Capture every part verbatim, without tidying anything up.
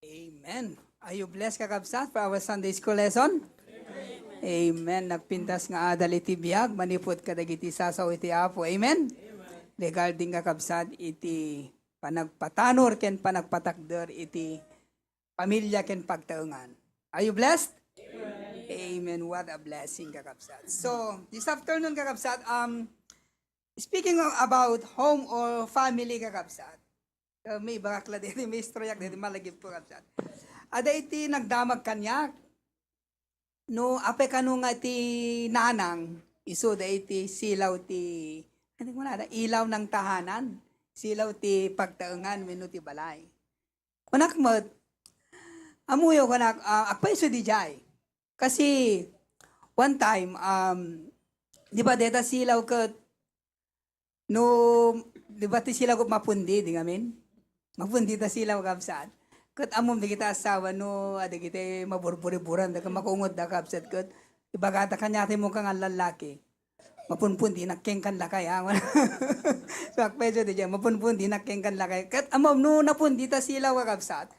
Amen. Are you blessed, kakabsat, for our Sunday school lesson? Amen. Nagpintas nga adal iti biag manipud kadagiti sasao iti Apo. Amen. Regarding, kakabsat, iti panagpatanor ken panagpatakder iti pamilya ken pagtaengan. Are you blessed? Amen. What a blessing, kakabsat. So, this afternoon, kakabsat, um, speaking of, about home or family, kakabsat, uh, may ibagak la diri, may istoryak diri, malagip ko, kakabsat. Ada iti nagdamag kaniak, no, apay kano nga ti nanang, isu da iti silaw ti, ano ko na, ilaw ng tahanan, silaw ti pagtaengan, wenno ti balay. Kunak met, ammoyo, kunak, ah, agpayso didiay. Kasi, one time, um, di ba, deta silaw ket, no, di ba, ti silaw ket mapundi, di ngamin? Mapundi ta silaw, kabsat. Ket ammom, dagiti asawa, no, adagiti maburburiburan, daga makungot da, kabsat, ket ibagata kaniak ti mo kang lallaki. Mapunpundi nakeng kan lakay, ah. So, agpayso didiay, mapunpundi nakeng kan lakay. Ket ammom, no, napundi ta silaw, kakabsat.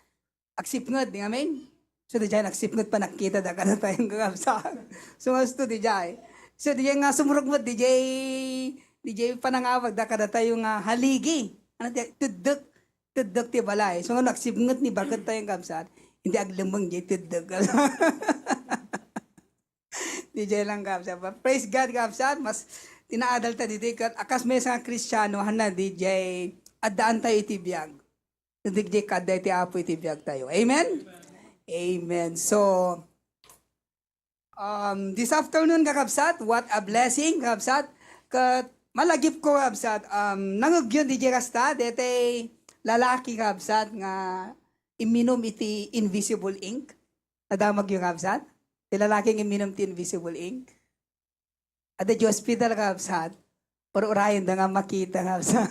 Agsipnget, di ngamin? So, didiay, agsipnget pa nakita da kadatayo, kakabsat. So, nga sto didiay. So, didiay nga sumrukmet, didiay, didiay panangawag da kadatayo nga haligi. Ano ti, teddek, teddek ti balay. So, nga agsipnget ni baket tayo, kakabsat. Hindi aglemmeng diay teddek. Didiay lang, kabsat. But praise God, kabsat. Mas tinaadal ta didi ket akas maysa nga Kristiano, hanna didiay addaan tayo iti biag. Didiay kadda iti Apo iti biag tayo. Amen? Amen. So, um, this afternoon, kakabsat, what a blessing, kabsat. Ket malagip ko, kabsat, um, nangugyon didiay kasta, detay lalaki, kabsat, nga imminum iti invisible ink. Nadamagyo, kabsat? Ti lalaki nga imminum ti invisible ink. Adda di hospital, kabsat. Ur-urayen da nga makita, kabsat.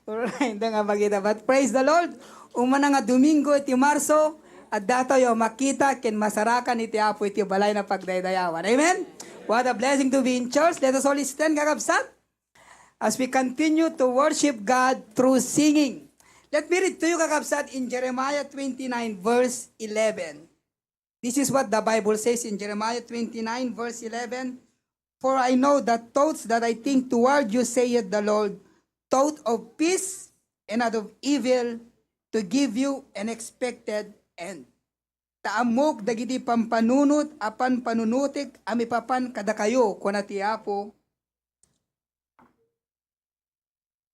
Ur-urayen da nga makita. But praise the Lord. Umuna nga Domingo iti Marso, adda tayo makita ken masarakan iti Apo iti balay na pagdaydayawan. Amen? What a blessing to be in church. Let us all stand, kakabsat, as we continue to worship God through singing. Let me read to you, kakabsat, in Jeremiah twenty-nine, verse eleven. This is what the Bible says in Jeremiah twenty-nine, verse eleven. "For I know the thoughts that I think toward you, saith the Lord, thought of peace and not of evil, to give you an expected end." Ta ammok dagiti pampanunot a pampannunotek a maipapan kadakayo, kuna ti Apo.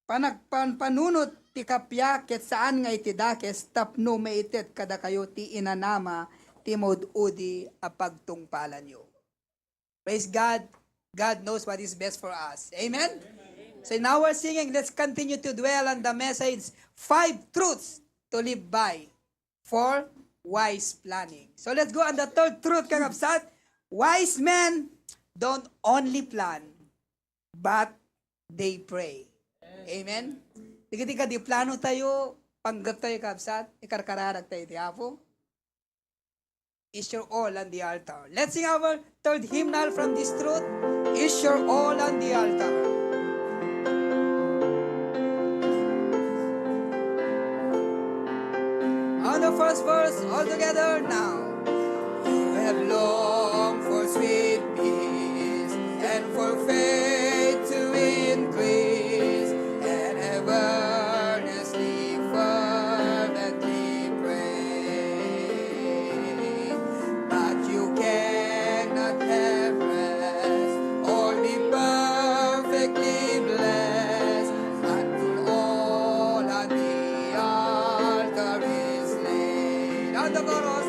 Panagpanpanunot ti kappia ket saan nga iti dakes tapno maited kadakayo ti inanama ti maud-udi a pagtungpalanyo. Praise God. God knows what is best for us. Amen? So in our singing, let's continue to dwell on the message, five truths to live by for wise planning. So let's go on the third truth, kakabsat. Wise men don't only plan, but they pray. Amen? Dagiti kadi plano tayo, panggep tayo, kabsat, ikarkararag tayo iti Apo. Is your all on the altar. Let's sing our third hymnal from this truth. Is your all on the altar. On the first verse, all together now. You have longed for sweet peace and for faith to increase, and have earnestly, fervently prayed. But you cannot have rest or be perfectly blessed until all on the altar is laid. On the chorus.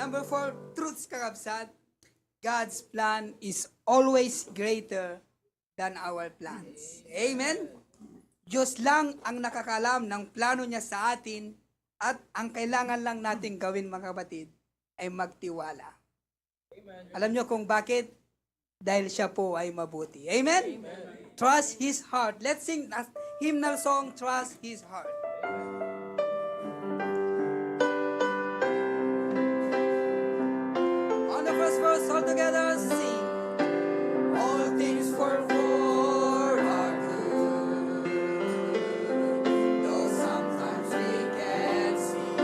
Number four, truths, kakabsat. God's plan is always greater than our plans. Amen? Diyos lang ang nakakaalam ng plano niya sa atin at ang kailangan lang natin gawin, mga kapatid, ay magtiwala. Alam niyo kung bakit? Dahil siya po ay mabuti. Amen? Trust His heart. Let's sing a hymnal song, Trust His Heart. On the first verse, all together, sing. All things work for our good, though sometimes we can see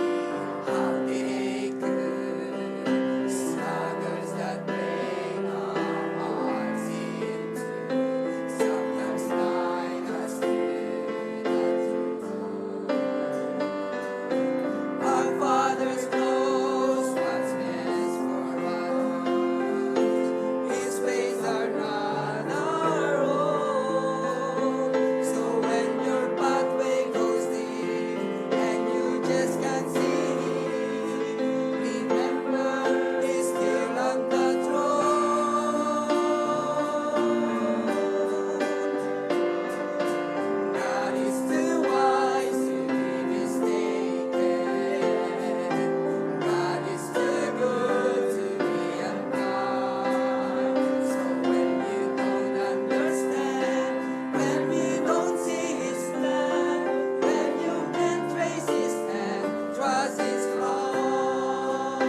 how they could. Struggles that break our hearts in two sometimes blind us to the truth. Our Father knows what's best for us. His ways are not our own. So when your pathway goes dim and you just can't see Him, remember He's still on the throne. God is too wise to be mistaken. God is too good to be unkind. So when you don't understand, when you don't see His plan, when you can't trace His hand, trust His heart.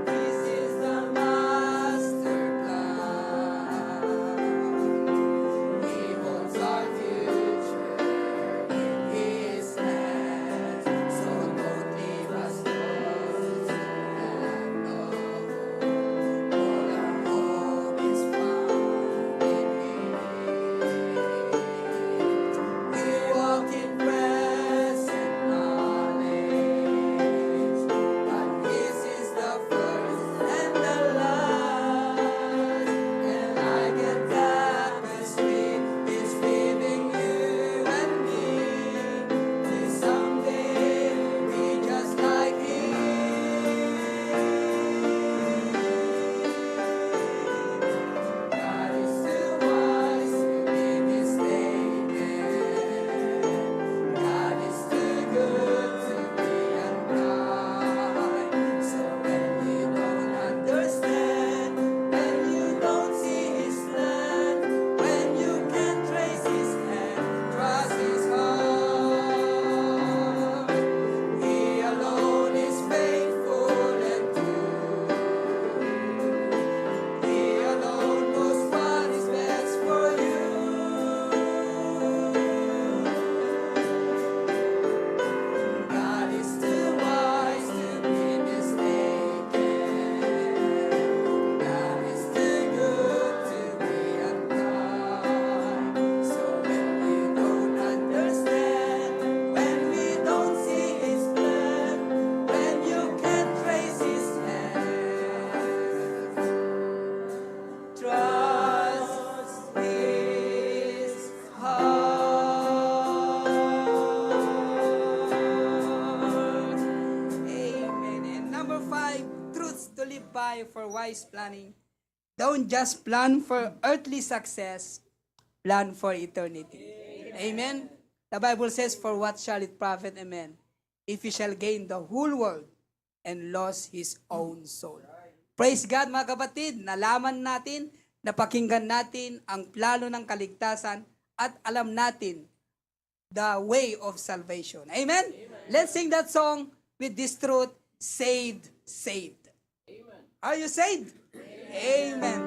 This is the master plan. He holds our future in His hands. So don't leave us, Lord, to have no hope. All our hope is found in Him. We walk in present knowledge that His is the first and the last. And like a tapestry, He's weaving you and me to someday be just like Him. God is too wise to be mistaken. God is too good to be unkind. So when you don't understand, when you don't see His plan, when you can't trace His hand, trust His heart. He alone is faithful and true. He alone knows what is best for you. God is too wise to be mistaken. God is too good to be unkind. So when you don't understand, when we don't see His plan, when you can't trace His hand, trust His heart. Amen. And number five, truths to live by for wise planning. Don't just plan for earthly success, plan for eternity. Amen. The Bible says, "For what shall it profit a man if he shall gain the whole world and lost his own soul?" Praise God, mga kapatid, nalaman natin, napakinggan natin ang plano ng kaligtasan at alam natin the way of salvation. Amen? Let's sing that song with this truth, Saved, Saved. Are you saved? Amen.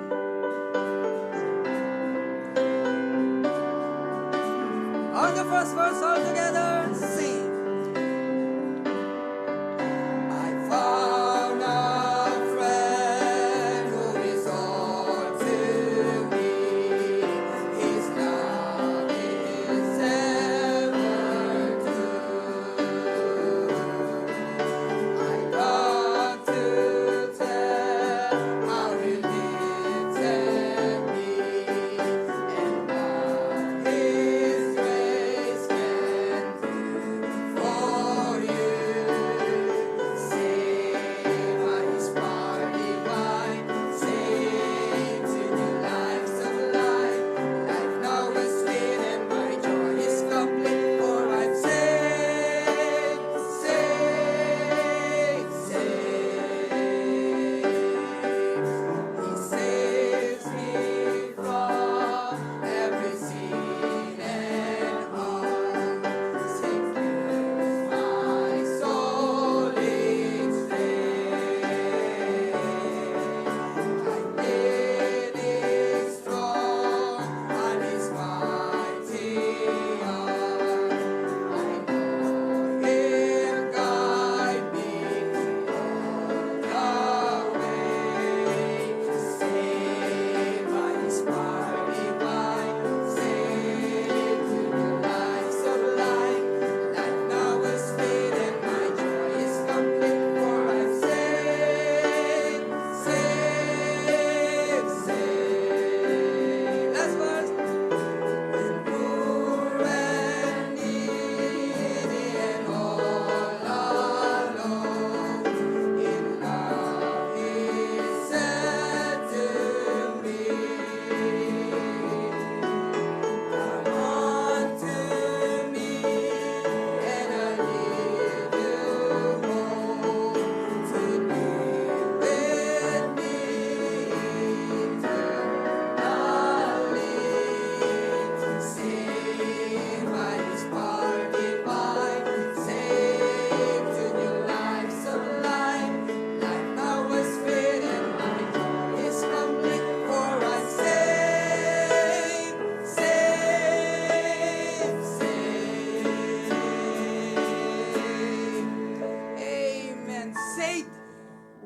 On the first verse, all together, sing. I found a friend who is all to me. His love is ever true. I long to tell how He lifted me and what His grace can do.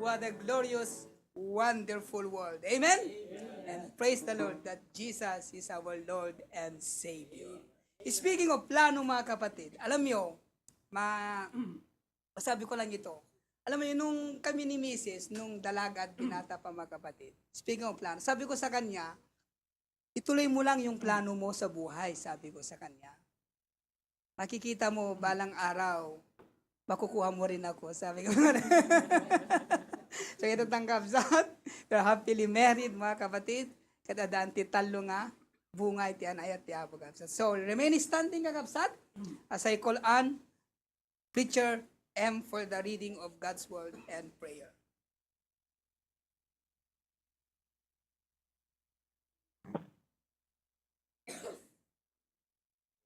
What a glorious, wonderful world. Amen? And praise the Lord that Jesus is our Lord and Savior. Speaking of plano, mga kapatid, alam nyo, ma-, masabi ko lang ito. Alam mo yun, nung kami ni misis, nung dalaga at binata pa, mga kapatid, speaking of plano, sabi ko sa kanya, "Ituloy mo lang yung plano mo sa buhay," sabi ko sa kanya. "Makikita mo, balang araw, makukuha mo rin ako," sabi ko. So, ito tang kabsat. We're happily married, mga kapatid. Ket addan ti tallo nga bunga iti anayat ti Apo, kabsat. So, remain standing, kakabsat, as I call on Preacher M for the reading of God's Word and prayer.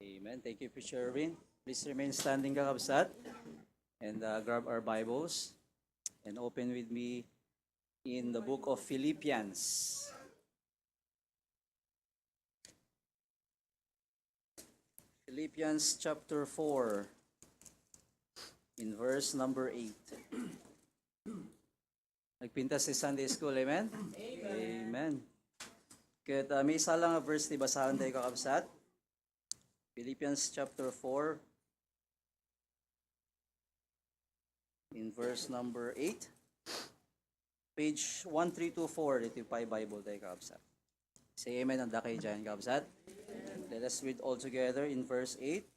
Amen. Thank you, Preacher Erwin. Please remain standing, kakabsat, and, uh, grab our Bibles and open with me in the book of Philippians. Philippians chapter four, in verse number eight. Nagpintas ti Sunday school, amen? Amen. Amen. Ket, ah, maysa lang a verse ti basaentayo, kakabsat. Philippians chapter four, in verse number eight. Page one three two four, ditoy pay Bible tayo, kakabsat. Say amen, anda kayo dyan, kakabsat? Let us read all together in verse eight.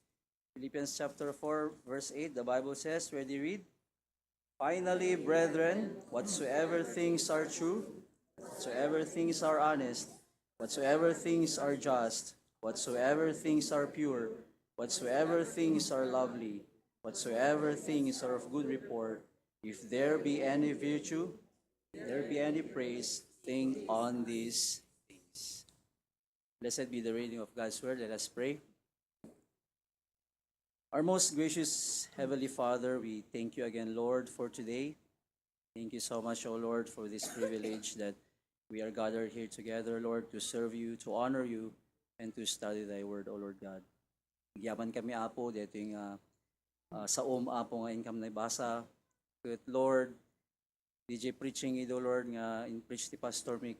Philippians chapter four, verse eight, the Bible says, ready, read. "Finally, brethren, whatsoever things are true, whatsoever things are honest, whatsoever things are just, whatsoever things are pure, whatsoever things are lovely, whatsoever things are of good report, if there be any virtue, if there be any praise, think on these things." Blessed be the reading of God's word. Let us pray. Our most gracious Heavenly Father, we thank you again, Lord, for today. Thank you so much, O Lord, for this privilege that we are gathered here together, Lord, to serve you, to honor you, and to study thy word, O Lord God. Agyaman kami, Apo, daytoy nga, ah, saom, Apo, nga inkam nabasa. Ket, Lord, D J preaching ido, Lord, nga in-preach ti pastor mi,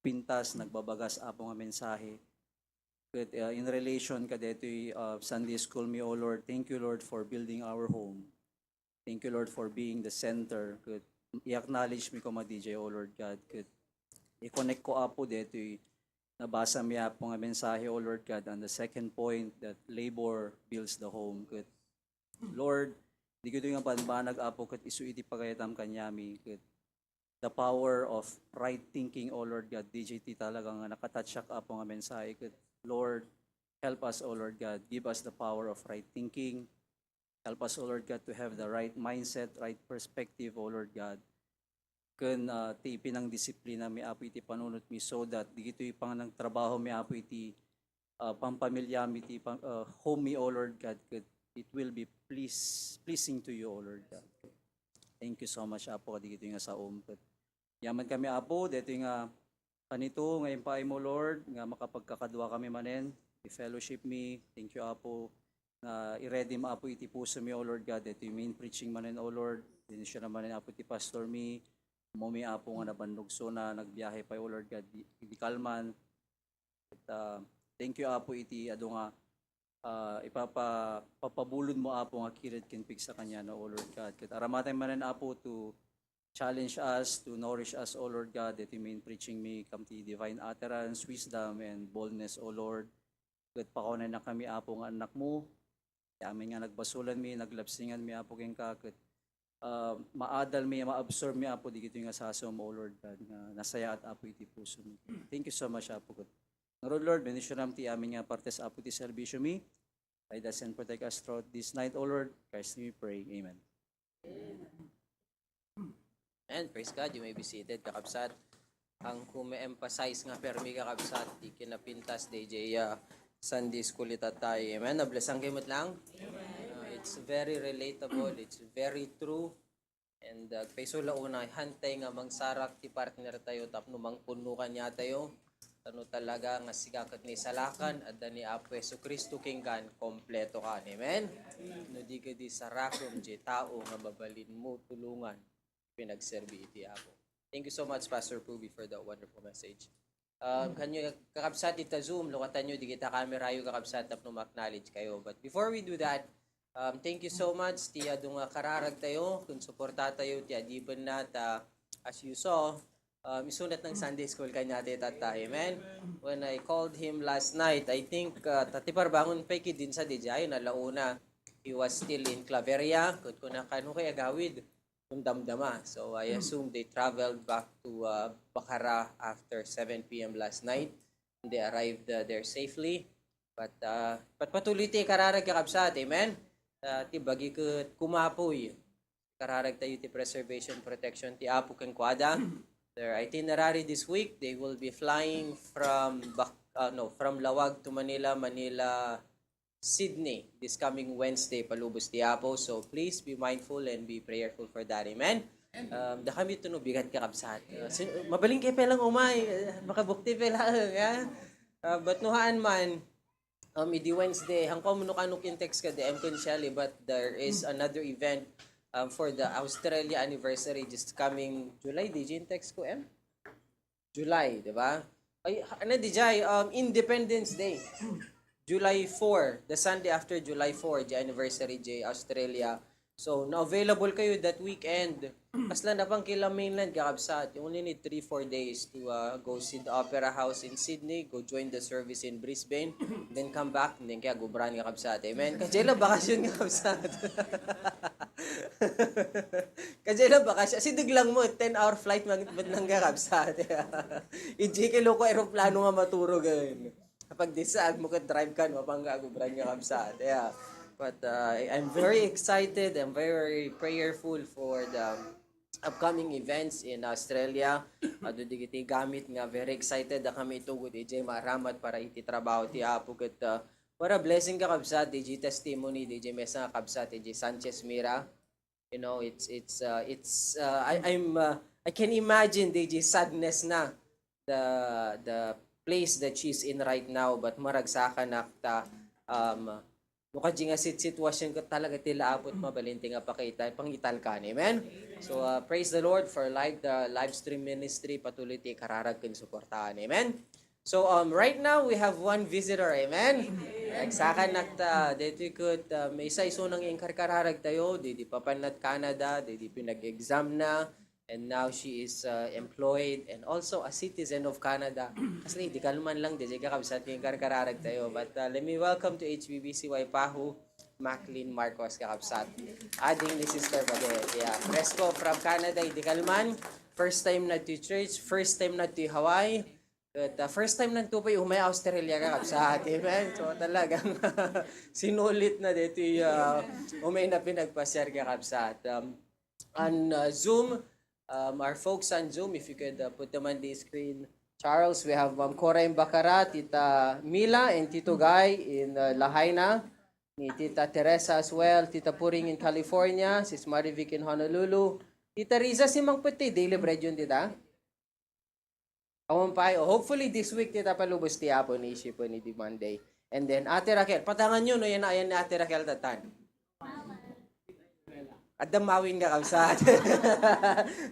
pintas, nagbabagas, Apo, nga mensahe. Ket, uh, in relation kadaytoy, uh, Sunday school mi, O Lord, thank you, Lord, for building our home. Thank you, Lord, for being the center. Ket i-acknowledge mi koma D J, O Lord God. Ket i-connect ko, Apo, daytoy nabasa mi, Apo, nga mensahe, O Lord God, on the second point, that labor builds the home. Ket, Lord, dagitoy nga banbanag, Apo, ket isu iti pagayatam kaniami, ket the power of right thinking, O Lord God, D J ti talaga nga nakatouchak, Apo, nga mensahe, ket, Lord, help us, O Lord God, give us the power of right thinking. Help us, O Lord God, to have the right mindset, right perspective, O Lord God. Ken, ah, ti pinangdisiplina mi, Apo, iti panunot mi, so that dagitoy panagtrabaho mi, Apo, iti, ah, pampamilya mi, iti pang-, ah, home mi, O Lord God, ket it will be please-, pleasing to you, O Lord God. Thank you so much, Apo, kadagitoy nga saom. Ket agyaman kami, Apo, daytoy nga kanito nga impaay mo, Lord, nga makapagkakadua kami manen, i-fellowship mi. Thank you, Apo, nga i-ready mo, Apo, iti puso mi, O Lord God, daytoy main preaching manen, O Lord. Bendisyona manen, Apo, ti pastor mi. Ammo mi, Apo, nga nabannugsona, nagbiahe pay, O Lord God, di, di kalman. Ket, ah, thank you, Apo, iti adu nga, ah, ipapa-, papabulod mo, Apo, nga kired ken pigsa kaniana, O Lord God. Ket aramaten manen, Apo, to challenge us, to nourish us, O Lord God, daytoy main preaching mi, kam ti divine utterance, wisdom, and boldness, O Lord. Ket pakuanaynak kami, Apo, nga annakmo. Ti amin nga nagbasolan mi, naglabsingan mi, Apo, kenka, ket, ah, maadal mi, ma-absorb mi, Apo, dagitoy nga sasaom, O Lord God, nga nasayaat, Apo, iti puso mi. Thank you so much, Apo, ket ngarud, Lord, bendisyonam ti amin nga partes, Apo, ti serbisyo mi. Guide us and protect us throughout this night, O Lord. Christ, we pray. Amen. And praise God, you may be seated, kakabsat. Ang kumi-emphasize nga permi, kakabsat, ti kinapintas dayjay, ah, Sunday school ita tayo. Amen? Nablessan kayo met lang? Amen. Ah, it's very relatable, it's very true. And, ah, agpayso la unay, hantay nga mangsarak ti partner tayo tapno mangpunno kaniatayo. Tapno talaga nga sika ket naisalakan, adda ni Apo Jesu-Cristo kenka, kompleto ka. Amen? No di ketdi sarakem diay tao nga mabalinmo tulongan, pinagserbi iti Apo. Thank you so much, Pastor Pubi, for that wonderful message. Um, kaniyo, kakabsat, ita Zoom, lukatanyo dagita camerayo, kakabsat, tapno ma-acknowledge kayo. But before we do that, um, thank you so much ti adu nga kararagtayo, ken suportatayo ti adipenna, ta, as you saw, um, isunat ng Sunday school kaniata, tatta. Amen? When I called him last night, I think, uh, ta ti parbangon pay ketdi sa diay, nalauna, he was still in Claveria, ket kuna, "Kano kay agawid?" Kun damdama. So, I assume they traveled back to, uh, Bacara after seven p m last night. And they arrived, uh, there safely. But, uh, patpatuloy ti kararag, kakabsat. Amen? Uh, ti bagi ket kumapoy. Kararagtayo ti preservation, protection ti Apo kenkuada. Their itinerary this week, they will be flying from Bac-, uh, no, from Laoag to Manila, Manila, Sydney this coming Wednesday, palubos ti Apo. So please be mindful and be prayerful for that. Amen? Um, dakami ito no bigat, kakabsat. Uh, sin-, mabalin kayo pay lang umay, uh, makabukti pay lang, ha? Uh, but no haan man, um, idi Wednesday, hangko no kanok in text ka, D M ko ni Shelly, but there is another event, um, for the Australia anniversary this coming July. Di in text ko, em? July, di ba? Ay, ha-, ano, diay, um, Independence Day. July four, the Sunday after July four, the anniversary diay Australia. So, na-available kayo that weekend. Kasla na pang kila mainland, kakabsat. You only need three, four days to, uh, go see the Opera House in Sydney, go join the service in Brisbane, then come back, and then kaya gubran, kakabsat. Amen? Kaya lang bakasyon, kakabsat. Kaya lang bakasyon. Sideg lang mo, ten-hour flight man, ba't nang, kakabsat? Iji kilo ko aeroplano nga maturog, eh. Kapag di sa agmo ket drive ka, no, pang gagubran nga kabsat. Yeah. But, uh, I, I'm very excited. I'm very prayerful for the upcoming events in Australia. Adu dagiti gamit nga very excited da kami itugod idiay maaramat para iti trabaho ti Apo ket, uh, what a blessing, kakabsat, idiay testimony, idiay maysa nga kabsat, idiay Sanchez Mira. You know, it's, it's, uh, it's, uh, I, I'm, uh, I can imagine the, the sadness na, the, the place that she's in right now, but maragsakanak ta, um, no kadi nga sit-, sitwasyon ket talaga ti laapot mabalinti nga pakita, pangitalkan. Amen? So, uh, praise the Lord for live, the live stream ministry, patuloy ti kararag ken suportaan. Amen? So, um, right now, we have one visitor. Amen? Amen. Nagsakanak ta, daytoy ket, uh, maysa isu nga inkarkararag tayo, di, di papanna ti Canada, di, di pinag-exam na, and now she is, uh, employed and also a citizen of Canada. Kasi di kalman lang, di, di kakabsat yung inkarkararag tayo. But, uh, let me welcome to H B B C Waipahu, Maclean Marcos, kakabsat. Ading ni Sister Badet. Yeah. Fresco from Canada, di kalman. First time na to church, first time na to Hawaii. Ket, ah, first time na to pay umay Australia, kakabsat. Amen. So, talagang sinulit na dito yung, ah, umay na pinagpasiar, kakabsat. Um, on, uh, Zoom, um, our folks on Zoom, if you could, uh, put them on the screen. Charles, we have Ma'am Cora in Bacara, Tita Mila, and Tito Guy in, uh, Lahaina. Ni Tita Teresa as well, Tita Puring in California, Sis Marivic in Honolulu. Tita Riza, si Mang Puti, daily bread yun, tita? Awan pa, hopefully this week, tita, palubos ti Apo ni Ishipon ni di Monday. And then, Ate Raquel, patangan nyo, no, yan, yan ni Ate Raquel, tatan. Adda mawin nga kabsat.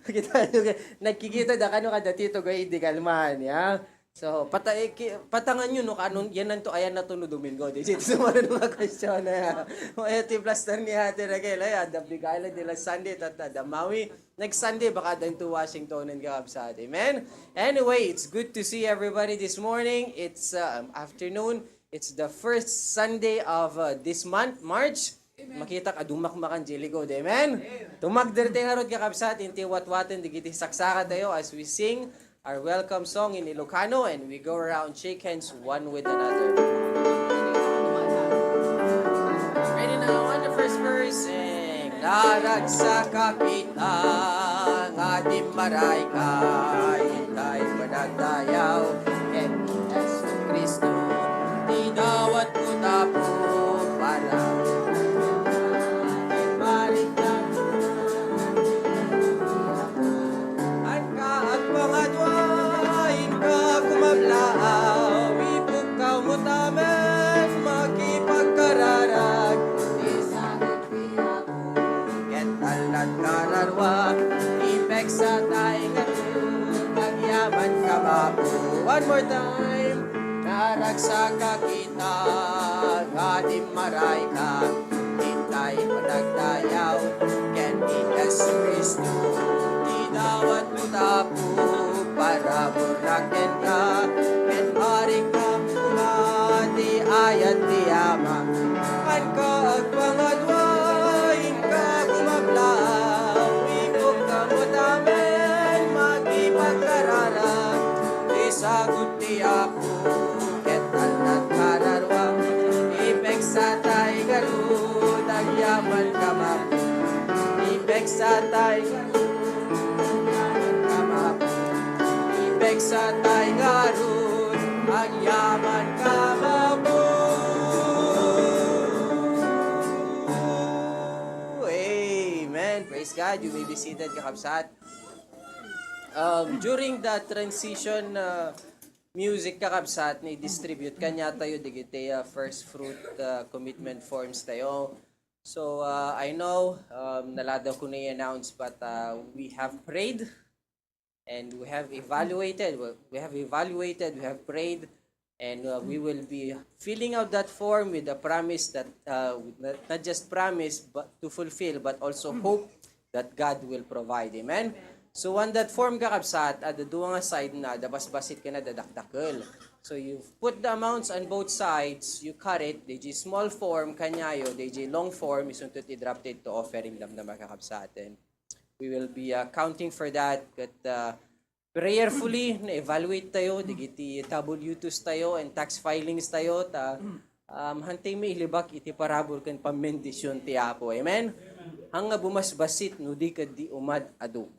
Kita nyo, nagkikita da kano kada Tito Goy, di kalman, ya? So, pata-, eh, ki-, patangan nyo, no, kanon, yan nanto, ayan na to, no, Domingo. Di, di, di, mga question na, ya. O, eh, ti plaster ni Ate Raquel, ay, adda bigay lang, di lang Sunday, tata, adda mawi. Next Sunday, baka adda into Washington and kakabsat. Amen? Anyway, it's good to see everybody this morning. It's, uh, afternoon. It's the first Sunday of, uh, this month, March. Makita ka, dumakmakan, Jiligo. Amen? Tumagder ti harod, kakabsat, inti watwaten, digiti saksaka tayo as we sing our welcome song in Ilocano, and we go around, shake hands one with another. Ready now, on the first verse, sing. Naragsak a kita nga dimmaray ka, itay panagdayaw, ken Jesu-Cristo, dinawat ko tapo para Anka agpangadua, inka kumabla, One more time. Naragsakak ita nga dimmarayka, intay panagdayaw ken ni Jesu-Cristo. Idawatmo ta, Apo, parabur kenka, ken parikam koma ti ayat ti Ama. Inka agpangadua, inka gumablaw, ipukta met amin makipagkararag. Isagut ti Apo, ket alda't kararua, ipeksa tay garud, agyaman ka, Apo. Ipeksa tay garud, agyaman ka, Apo. Ipeksa tay garud, agyaman ka, Apo. Amen. Praise God. You may be seated, kakabsat. Um, during the transition, uh, music, kakabsat, ni distribute kaniatayo dagiti, uh, first fruit, uh, commitment forms tayo. So, uh, I know, um, naladaw ko na i-announce, but, uh, we have prayed and we have evaluated. We have evaluated, we have prayed, and, uh, we will be filling out that form with a promise that, uh, not, not just promise but to fulfill, but also hope that God will provide. Amen? So, on that form, kakabsat, adda dua nga side na, adda basbasit ken adda dakdakkel. So, you put the amounts on both sides, you cut it, D J small form, kaniayo, D J long form, isunto ti drop it to offering damdama, kakabsat. And we will be, uh, counting for that. Ket, uh, prayerfully, na-evaluate tayo, dagiti W twos tayo and tax filings tayo, ta, um, hantay mailibak iti parabur ken pammendision ti Apo. Amen? Haan nga bumasbasit no di ket di umad-adu.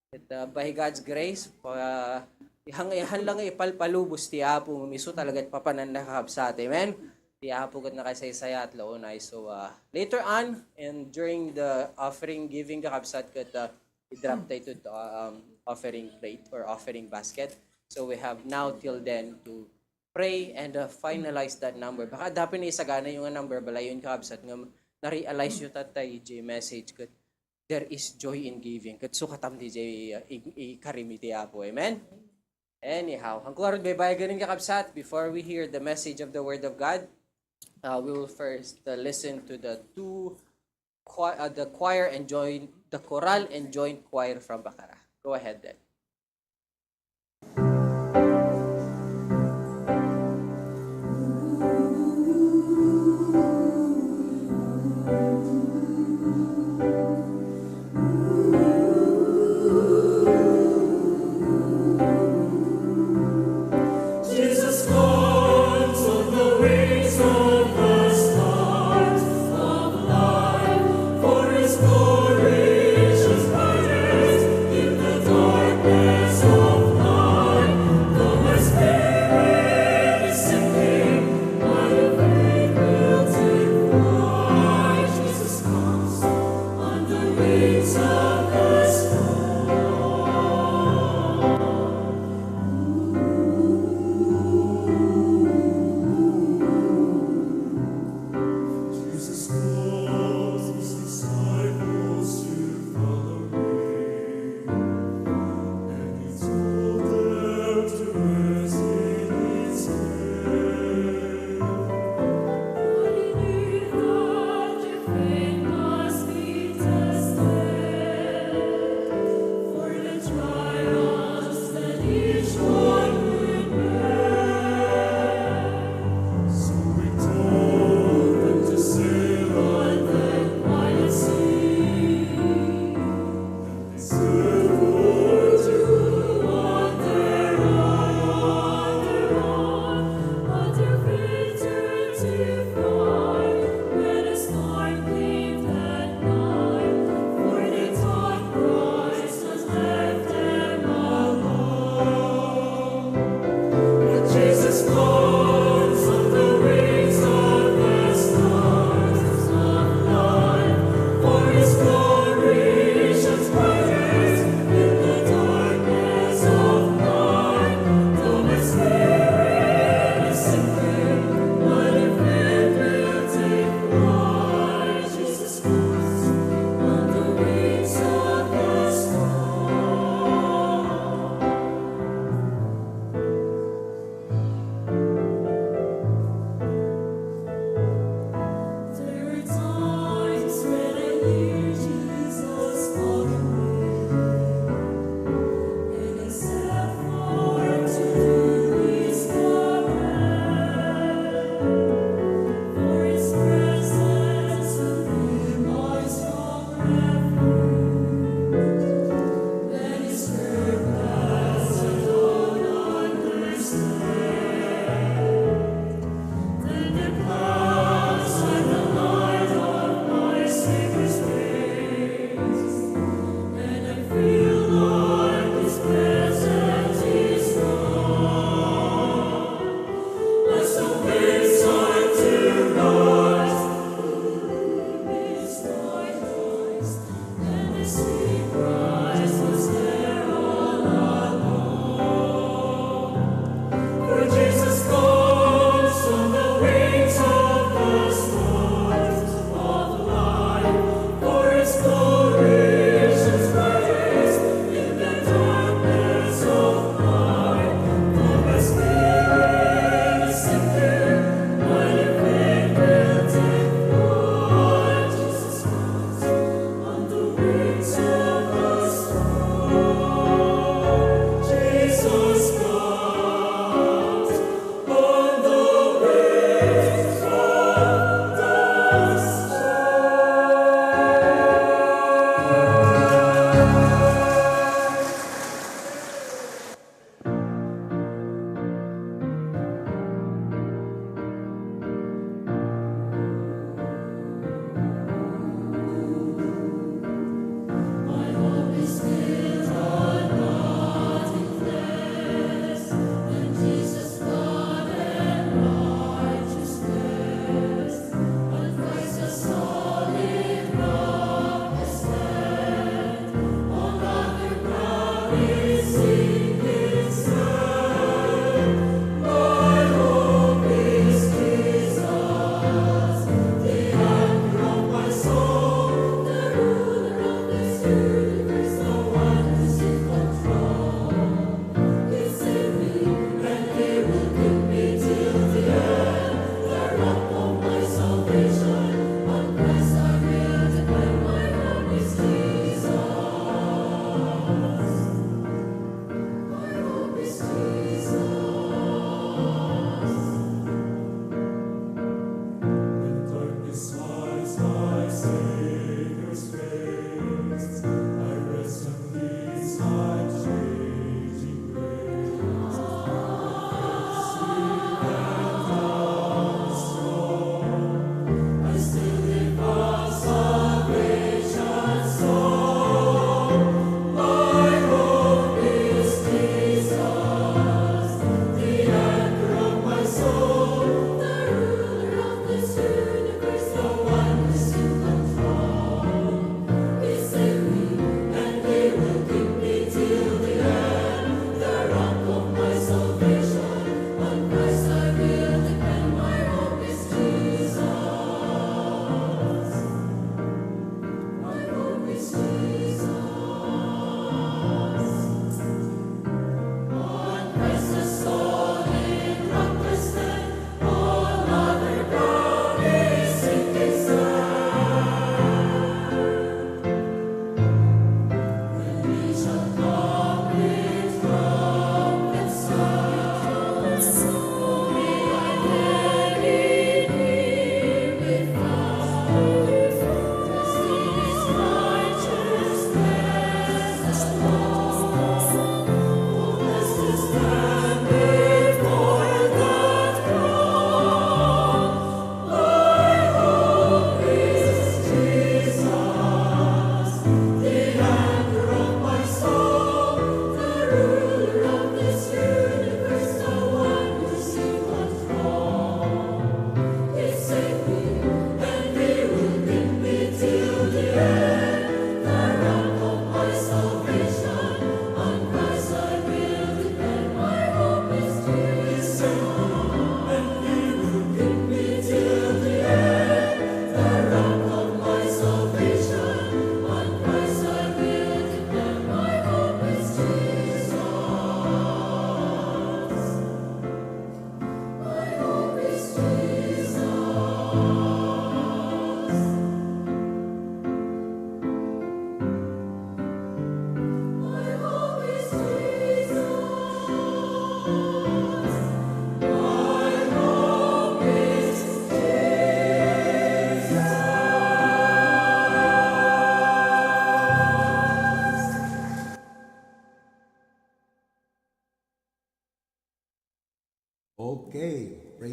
Ket, uh, by God's grace, pa, ihan, ihan lang nga ipalpalubos ti Apo, ngem isu talaga ti papananna, kakabsat. Amen? Ti Apo ket nakasaysayat, launay. So, uh, later on, and during the offering giving, kakabsat, ket, uh, i-drop tayo to, uh, um, offering plate or offering basket. So we have now till then to pray and, uh, finalize that number. Baka adda pay naisaganayo nga number, balayon, kakabsat, nga na-realize yo tatta iti message ket there is joy in giving. Ket sukatam ti jay, uh, i-, ikarimi ti Apo. Amen? Anyhow, haan ko ngarud baybayagen, kakabsat, before we hear the message of the Word of God, uh, we will first, uh, listen to the two qui-, uh, the choir and join, the chorale and joint choir from Bacara. Go ahead then. Jesus comes on the wings of the stars of light, for his glory shines brightest in the darkness.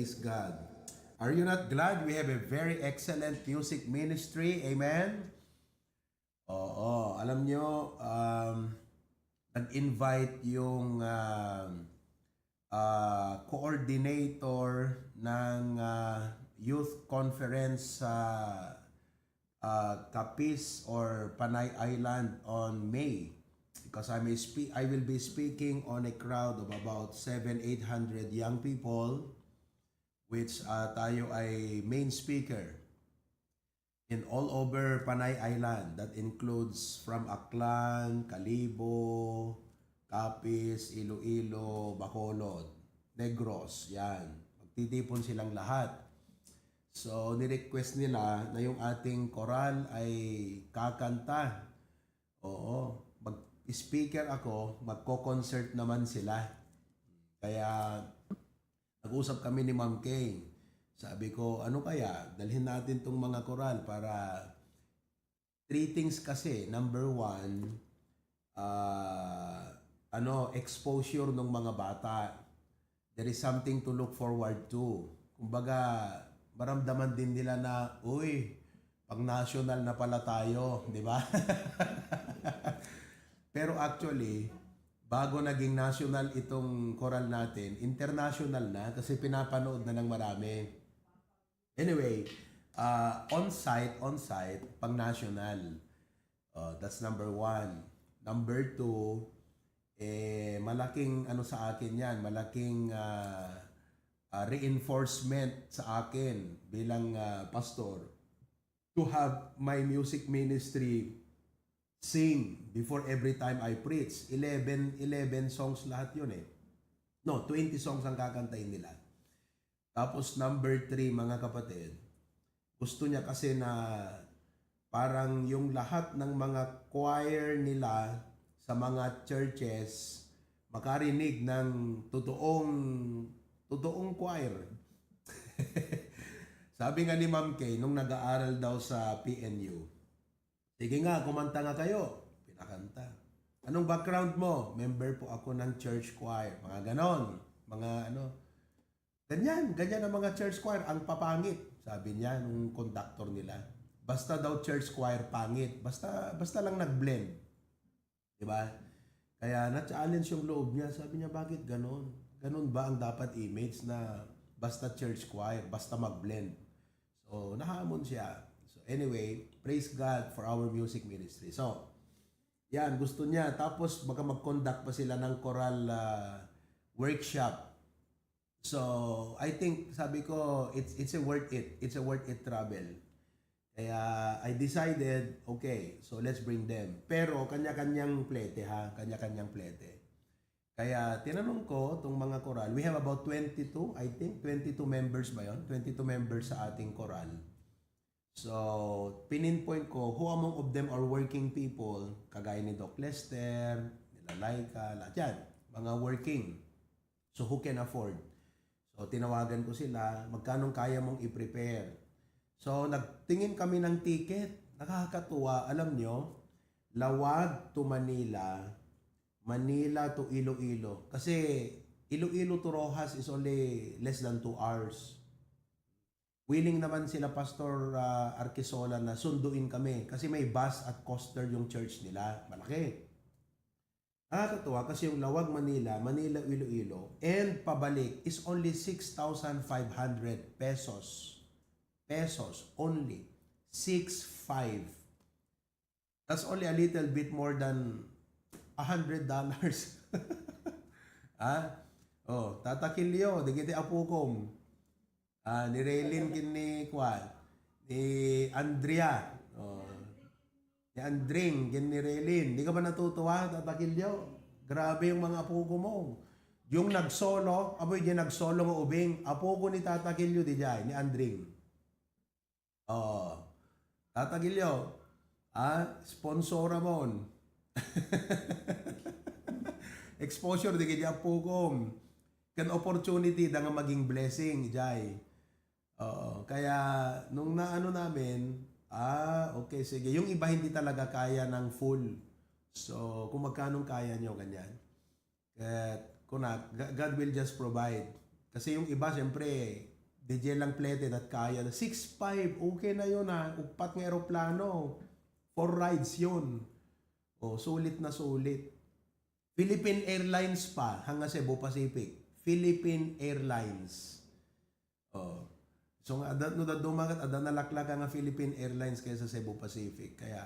Praise God. Are you not glad we have a very excellent music ministry? Amen? Oo. Alam nyo, um, nag-invite yung um, uh, coordinator ng uh, youth conference sa uh, Capiz or Panay Island on May, because I may spe- I will be speaking on a crowd of about seven eight hundred young people, which uh, tayo ay main speaker in all over Panay Island. That includes from Aklan, Kalibo, Capiz, Iloilo, Bacolod, Negros, yan. Magtitipon silang lahat. So, ni-request nila na yung ating koral ay kakanta. Oo, mag-speaker ako, magko-concert naman sila. Kaya nag-usap kami ni Ma'am Kay. Sabi ko, "Ano kaya? Dalhin natin 'tong mga koral para three things kasi. Number one, ah, ano, exposure ng mga bata. There is something to look forward to." Kumbaga, maramdaman din nila na, "Uy, pang-national na pala tayo," di ba? Pero actually, bago naging national itong koral natin, international na kasi pinapanood na ng marami. Anyway, ah, on-site, on-site, pang-national. Oh, that's number one. Number two, eh, malaking ano sa akin yan, malaking ah, ah, reinforcement sa akin bilang ah, pastor to have my music ministry sing before every time I preach. Eleven, eleven songs lahat yun eh. No, twenty songs ang kakantahin nila. Tapos number three, mga kapatid, gusto niya kasi na parang yung lahat ng mga choir nila sa mga churches makarinig ng totoong, totoong choir. Sabi nga ni Ma'am Kay, nung nag-aaral daw sa P N U, "Sige nga, kumanta nga kayo." Pinakanta. "Anong background mo?" "Member po ako ng church choir." Mga ganon. Mga ano. "Ganyan, ganyan ang mga church choir, ang papangit," sabi niya nung conductor nila. Basta daw church choir, pangit. Basta, basta lang nag-blend. Di ba? Kaya na-challenge yung loob niya. Sabi niya, "Bakit ganon? Ganon ba ang dapat image na basta church choir, basta mag-blend?" So, nahamon siya. So, anyway, praise God for our music ministry. So, yan, gusto niya. Tapos, baka mag-conduct pa sila ng choral ah, workshop. So, I think, sabi ko, it's, it's a worth it. It's a worth it travel. Kaya, I decided, okay, so let's bring them. Pero, kanya-kanyang plete, ha? Kanya-kanyang plete. Kaya, tinanong ko, itong mga koral, we have about twenty-two, I think, twenty-two members ba yon? Twenty-two members sa ating koral. So, pininpoint ko, who among of them are working people, kagaya ni Doc Lester, nila Laika, lahat yan, mga working. So, who can afford? So, tinawagan ko sila, "Magkanong kaya mong i-prepare?" So, nagtingin kami ng ticket. Nakakatuwa, alam nyo, Laoag to Manila, Manila to Iloilo. Kasi, Iloilo to Roxas is only less than two hours. Willing naman sila Pastor ah, Arquisola na sunduin kami kasi may bus at coaster yung church nila. Malaki. Nakakatuwa kasi yung Laoag, Manila, Manila, Iloilo, and pabalik is only six thousand five hundred pesos. Pesos only. Six five. That's only a little bit more than a hundred dollars. Ha? Oh, Tata Kilio, dagiti apukom. Ah, ni Raylin ken ni kuan, ni Andrea. Oh. Ni Andring ken ni Raylin. Di ka ba natutuwa, Tata Kilio? Grabe yung mga apuko mo. Yung nagsolo, amoy di nagsolo nga ubing, apuko ni Tata Kilio, di jay, ni Andring. Oh. Tata Kilio, ah, sponsora mon. Exposure, di kaya apukom. Kan opportunity, da nga maging blessing, jay. Oo, kaya nung naano namin, ah, okay, sige. Yung iba hindi talaga kaya ng full. So, kung magkanong kaya nyo, ganyan. At kuna, Ga- God will just provide. Kasi yung iba, siyempre, D J lang plated at kaya na. Six five, okay na yun ha. Upat nga eroplano. Four rides yun. O, sulit na sulit. Philippine Airlines pa, hanga Cebu Pacific. Philippine Airlines. O. So nga, adda, no, dadduma ket adda nalaklaka nga Philippine Airlines kaysa Cebu Pacific. Kaya,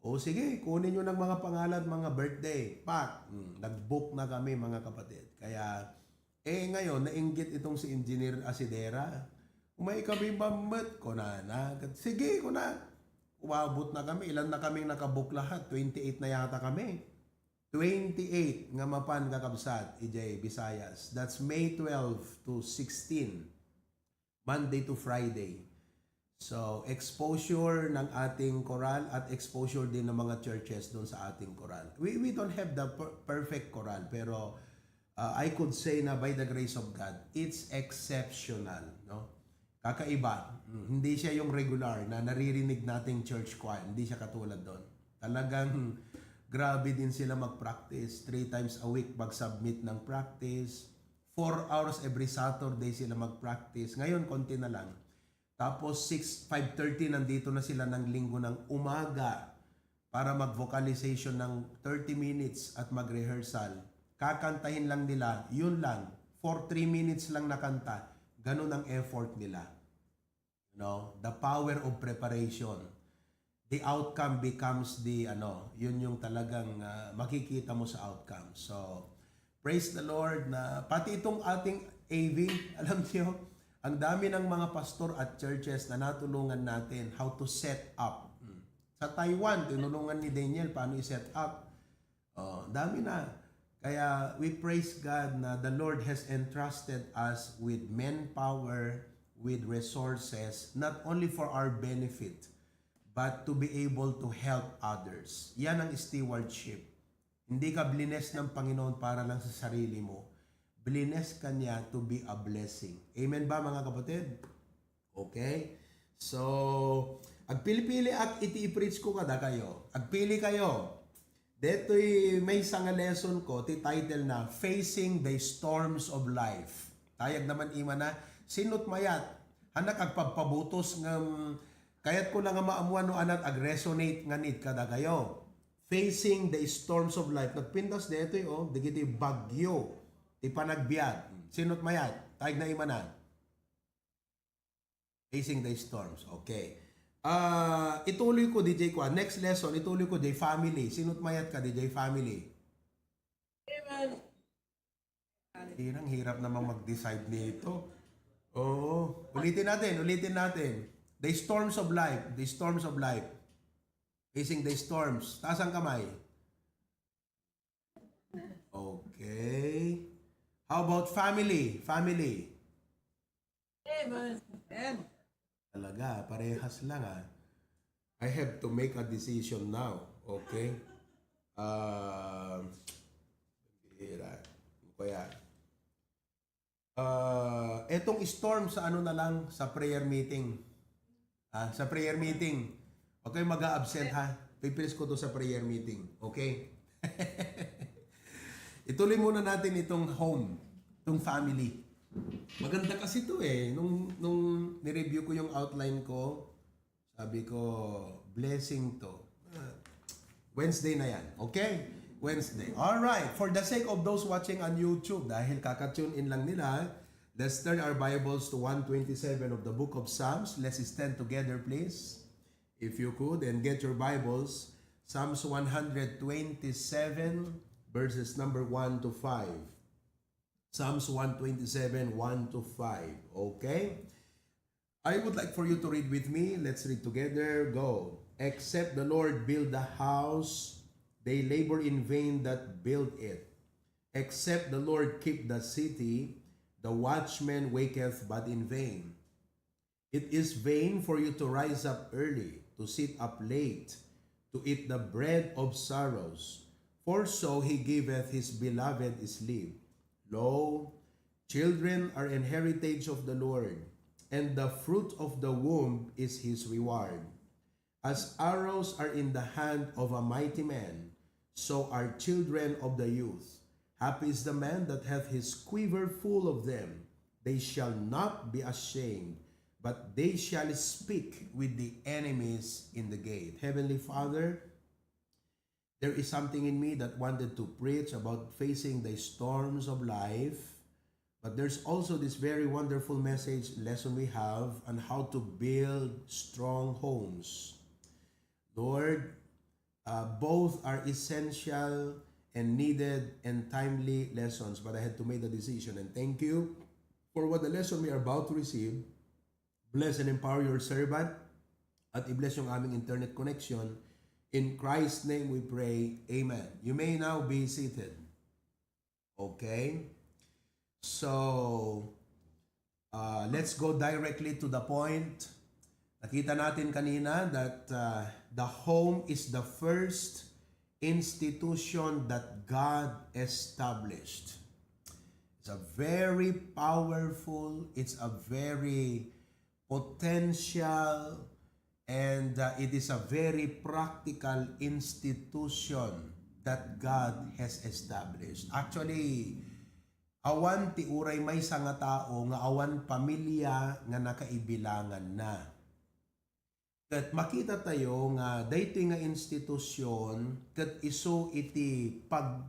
o sige, kunin nyo ng mga pangalan, mga birthday. Pak! Hmm, nag-book na kami, mga kapatid. Kaya, eh, ngayon, nainggit itong si Engineer Asidera. Umay kami mammet, kunana. Sige, kuna. Umabot na kami. Ilan na kaming nakabook lahat? Twenty-eight na yata kami. Twenty-eight nga mapan, kakabsat, idiay Visayas. That's May twelve to sixteen. Monday to Friday. So, exposure ng ating koral at exposure din ng mga churches doon sa ating koral. We, we don't have the per- perfect koral, pero uh, I could say na by the grace of God, it's exceptional, no? Kakaiba. Mm, hindi siya yung regular na naririnig nating church choir. Hindi siya katulad doon. Talagang grabe din sila mag-practice. Three times a week mag-submit ng practice. Four hours every Saturday sila mag-practice. Ngayon, konti na lang. Tapos six, five thirty, nandito na sila ng linggo ng umaga para mag-vocalization ng thirty minutes at mag-rehearsal. Kakantahin lang nila, yun lang. For three minutes lang na kanta. Ganun ang effort nila. No? The power of preparation. The outcome becomes the, ano, yun yung talagang ah, makikita mo sa outcome. So, praise the Lord na pati itong ating A V, alam niyo, ang dami ng mga pastor at churches na natulungan natin how to set up. Hmm. Sa Taiwan, tinulungan ni Daniel paano i-set up. Oh, dami na. Kaya we praise God na the Lord has entrusted us with manpower, with resources, not only for our benefit, but to be able to help others. Yan ang stewardship. Hindi ka blines ng Panginoon para lang sa sarili mo. Blines ka niya to be a blessing. Amen ba, mga kapatid? Okay? So, agpili-pili ak iti i-preach ko kadakayo. Agpili kayo. Detoy maysa nga lesson ko, ti title na Facing the Storms of Life. Tayag naman ima na, sinot mayat, hanak agpagpabutos ngem kayat ko na nga maammuan no anat ag-resonate nga need kadakayo. Facing the Storms of Life. Nagpintas detoy, oh, digiti bagyo ti panagbiag. Sinot mayat, tayag na ima na. Facing the Storms. Okay. Ah, ituloy ko, D J Kwan. Next lesson, ituloy ko, D J Family. Sinot mayat ka, D J Family? Amen. Hirang hirap namang mag-decide nito. Oo. Ulitin natin, ulitin natin. The storms of life, the storms of life. Facing the storms. Taas ang kamay. Okay. How about family? Family. Amen. Amen. Talaga, parehas lang ah. I have to make a decision now. Okay? Ah, bihira. Ano kaya? Ah, etong storm sa ano na lang, sa prayer meeting. Ah, sa prayer meeting. Huwag kayong mag-a-absent ha. Pipils ko to sa prayer meeting. Okay? Ituloy muna natin itong home, itong family. Maganda kasi to eh. Nung, nung nireview ko yung outline ko, sabi ko, blessing to. Ah, Wednesday na yan. Okay? Wednesday. All right. For the sake of those watching on YouTube, dahil kaka-tune in lang nila, let's turn our Bibles to one twenty-seven of the book of Psalms. Let's stand together, please. If you could, and get your Bibles. Psalms one hundred twenty-seven, verses number one to five. Psalms one twenty-seven, one to five. Okay? I would like for you to read with me. Let's read together. Go. Except the Lord build the house, they labor in vain that build it. Except the Lord keep the city, the watchman waketh but in vain. It is vain for you to rise up early, to sit up late, to eat the bread of sorrows, for so he giveth his beloved sleep. Lo, children are an heritage of the Lord, and the fruit of the womb is his reward. As arrows are in the hand of a mighty man, so are children of the youth. Happy is the man that hath his quiver full of them. They shall not be ashamed, but they shall speak with the enemies in the gate. Heavenly Father, there is something in me that wanted to preach about facing the storms of life, but there's also this very wonderful message lesson we have on how to build strong homes. Lord, uh, both are essential and needed and timely lessons, but I had to make the decision. And thank you for what the lesson we are about to receive. Bless and empower your servant at i-bless yung aming internet connection. In Christ's name we pray. Amen. You may now be seated. Okay? So, uh, let's go directly to the point. Nakita natin kanina that uh, the home is the first institution that God established. It's a very powerful, it's a very potential, and uh, it is a very practical institution that God has established. Actually, awan ti uray maysa nga tao nga awan pamilya nga nakaibilanganna. Ket makita tayo nga daytoy nga institusyon ket isu iti pag-,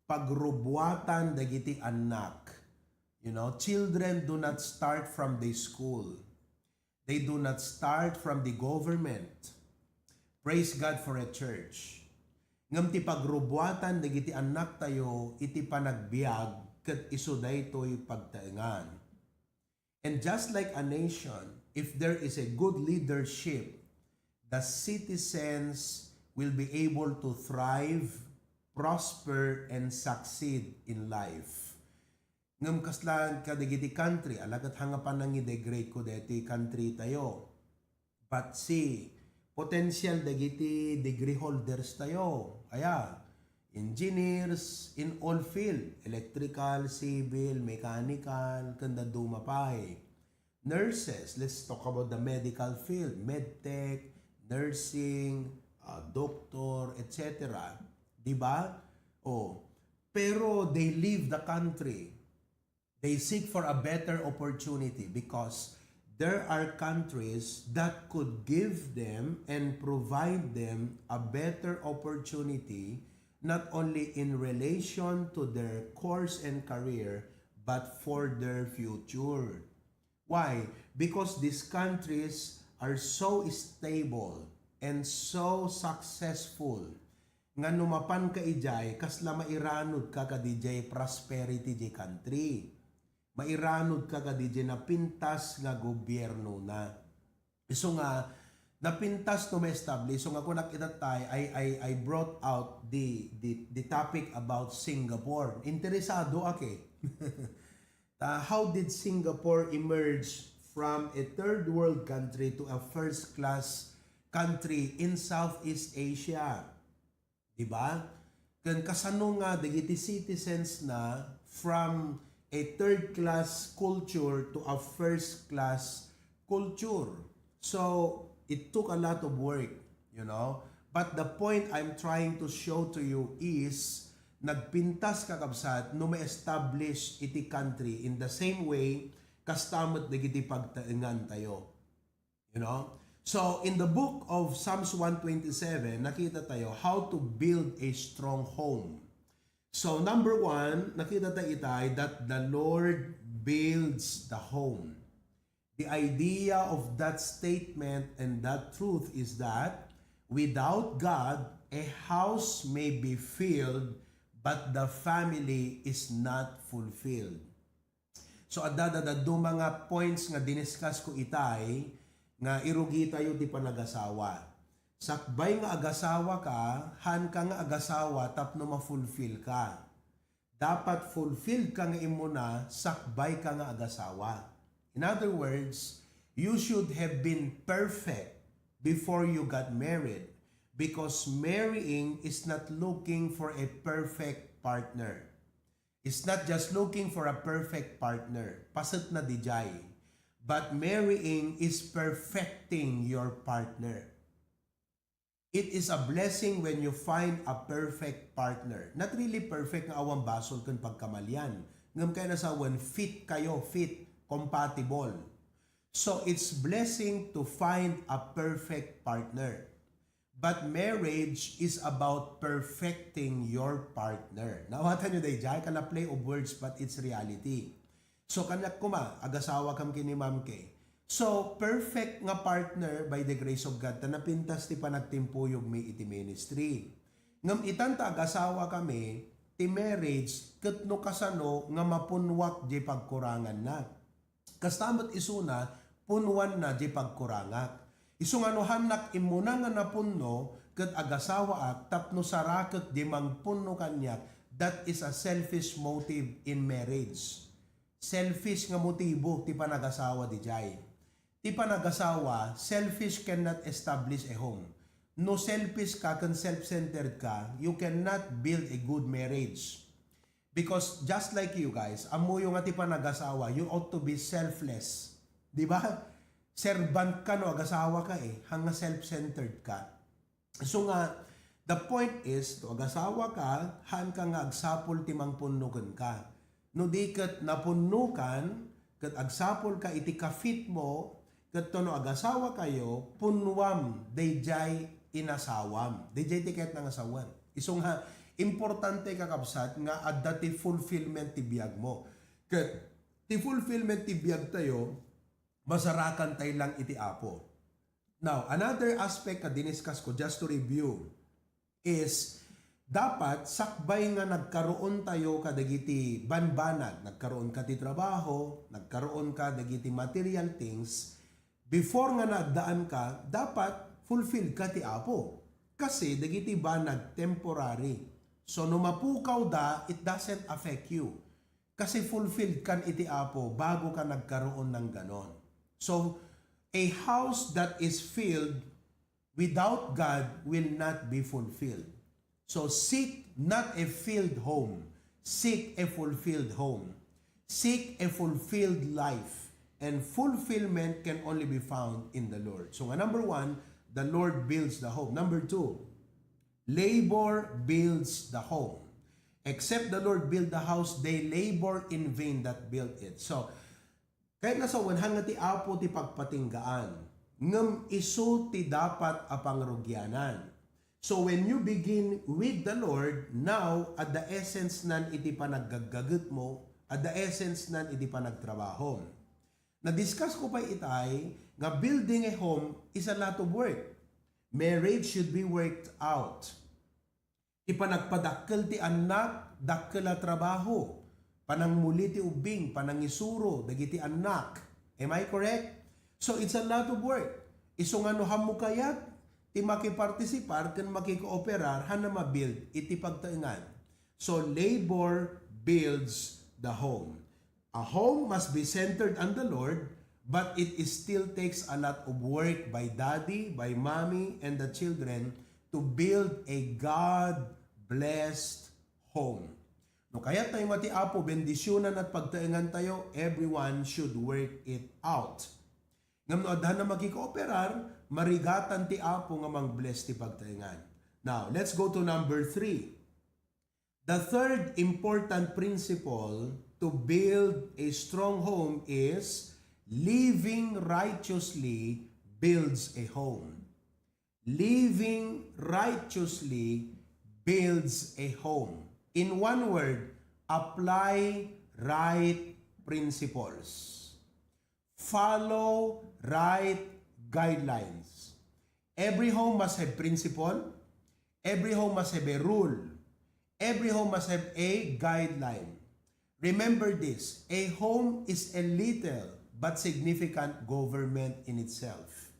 pagrubuatan dagiti annak. You know, children do not start from the school. They do not start from the government. Praise God for a church. Ngem ti pagrubuatan dagiti annak tayo iti panagbiag ket isu daytoy pagtaengan. And just like a nation, if there is a good leadership, the citizens will be able to thrive, prosper, and succeed in life. Ngem kasla kadagiti country, ala ket ha nga panangidegrade ko deti country tayo. But see, potential dagiti degree holders tayo. Aya, engineers in all field, electrical, civil, mechanical, ken dadduma pay. Nurses, let's talk about the medical field, medtech, nursing, uh, doctor, et cetera. Di ba? Oh, pero they leave the country. They seek for a better opportunity because there are countries that could give them and provide them a better opportunity, not only in relation to their course and career, but for their future. Why? Because these countries are so stable and so successful nga no mapan ka idiay, kasla mairanud ka kadi diay prosperity diay country. Mairanud ka kadi diay napintas nga gobyerno na. Isu nga, napintas no ma-establish. Isu nga kunak ita tay, I, I, I brought out the, the, the topic about Singapore. Interesado ak eh. Ta, how did Singapore emerge from a third world country to a first class country in Southeast Asia? Di ba? Ken kasano nga dagiti citizens na from a third class culture to a first class culture? So, it took a lot of work, you know. But the point I'm trying to show to you is, nagpintas, kakabsat, no ma-establish iti country in the same way, kasta met dagiti pagtaengan tayo. You know? So, in the book of Psalms one twenty-seven, nakita tayo how to build a strong home. So, number one, nakita tayo itay that the Lord builds the home. The idea of that statement and that truth is that without God, a house may be filled, but the family is not fulfilled. So, adda dadduma nga points nga diniscuss ko itay nga irugi tayo ti panagasawa. Sakbay nga agasawa ka, haan ka nga agasawa tapno ma-fulfill ka. Dapat fulfilled ka nga immuna, sakbay ka nga agasawa. In other words, you should have been perfect before you got married because marrying is not looking for a perfect partner. It's not just looking for a perfect partner. Paset na dijay. But marrying is perfecting your partner. It is a blessing when you find a perfect partner. Not really perfect nga awan basol ken pagkamalian. Ngem kayat na sawen, fit kayo, fit. compatible. So, it's blessing to find a perfect partner. But marriage is about perfecting your partner. Naawatan nyo dayjay, kana play of words, but it's reality. So, kaniak kuma, agasawa kam ken ni Ma'am Kay. So, perfect nga partner by the grace of God, ta napintas ti panagtimpuyogmi iti ministry. Ngem itan ta agasawa kami, ti marriage, ket no kasano nga mapunnuak diay pagkuranganna. Kasta met isuna, punnuanna diay pagkurangak. Isu nga no hannak immuna nga napunno ket agasawaak tapno sarakek diay mangpunno kaniak, that is a selfish motive in marriage. Selfish nga motibo ti panagasawa diay. Ti panagasawa, selfish cannot establish a home. No selfish ka ken self-centered ka, you cannot build a good marriage. Because just like you guys, ammoyo nga ti panagasawa, you ought to be selfless. Di ba? Servant ka no agasawa ka eh, hanga self-centered ka. So nga, the point is, to agasawa ka, haan ka nga agsapul ti mangpunno kenka. No di ket napunnokan, ket agsapul ka iti kafit mo, ket no agasawa kayo, punnuam dayjay inasawam. Dayjay ti kayat nga asawan. Isu nga, importante, kakabsat, nga adda ti fulfillment ti biag mo. Ket ti fulfillment ti biag tayo, masarakan tayo lang iti Apo. Now, another aspect nga diniscuss ko, just to review, is dapat sakbay nga nagkaroon tayo kadagiti banbanag, nagkaroon ka ti trabaho, nagkaroon ka dagiti material things, before nga naaddaan ka, dapat fulfilled ka ti Apo. Kasi dagiti banag temporary. So, no mapukaw da, it doesn't affect you. Kasi fulfilled kan iti Apo bago ka nagkaroon ng ganon. So, a house that is filled without God will not be fulfilled. So seek not a filled home, seek a fulfilled home. Seek a fulfilled life. And fulfillment can only be found in the Lord. So nga number one, the Lord builds the home. Number two, labor builds the home. Except the Lord build the house, they labor in vain that build it. So, kayat nga sawen, hanga ti Apo ti pagpatinggaan, ngem isu ti dapat a pangrugianan. So when you begin with the Lord, now, adda essence nan iti panaggaggagitmo, adda essence nan iti panagtrabahom. Na-discuss ko pay itay nga building a home is a lot of work. Marriage should be worked out. Ti panagpadakkel ti annak, dakkel a trabaho. Panangmuli ti ubbing, panangisuro dagiti annak. Am I correct? So it's a lot of work. Isu nga no hammo kayat ti makipartisipar ken makikooperar, hana mabuild iti pagtaengan. So labor builds the home. A home must be centered on the Lord, but it is still takes a lot of work by daddy, by mommy, and the children to build a God-blessed home. No kayat tayo nga ti Apo, bendisyunan at pagtaengan tayo, everyone should work it out. Ngem no adda na makikooperar, marigatan ti Apo nga mang-bless ti pagtaengan. Now, let's go to number three. The third important principle to build a strong home is living righteously builds a home. Living righteously builds a home. In one word, apply right principles. Follow right guidelines. Every home must have principle. Every home must have a rule. Every home must have a guideline. Remember this, a home is a little but significant government in itself.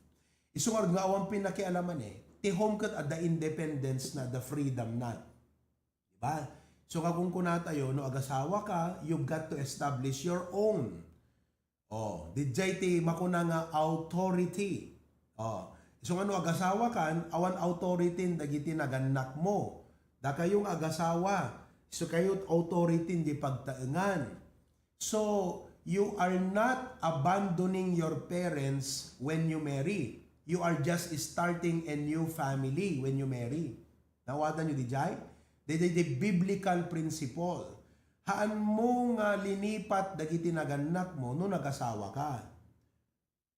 Isu nga awan pinakialaman eh, ti home ket adda independence na, adda freedom na. Diba? So, kakunkuna tayo, no agasawa ka, you've got to establish your own. Oh, dijay ti makuna nga authority. Oh, isu nga no agasawa kan, awan authority dagiti nagannak mo. Dakayo nga agasawa, isu kayo authority di pagtaengan. So, you are not abandoning your parents when you marry. You are just starting a new family when you marry. Naawatan nyo dijay? Daydiay ti biblical principle. Haanmo nga linipat dagiti nagannakmo no nagasawaka.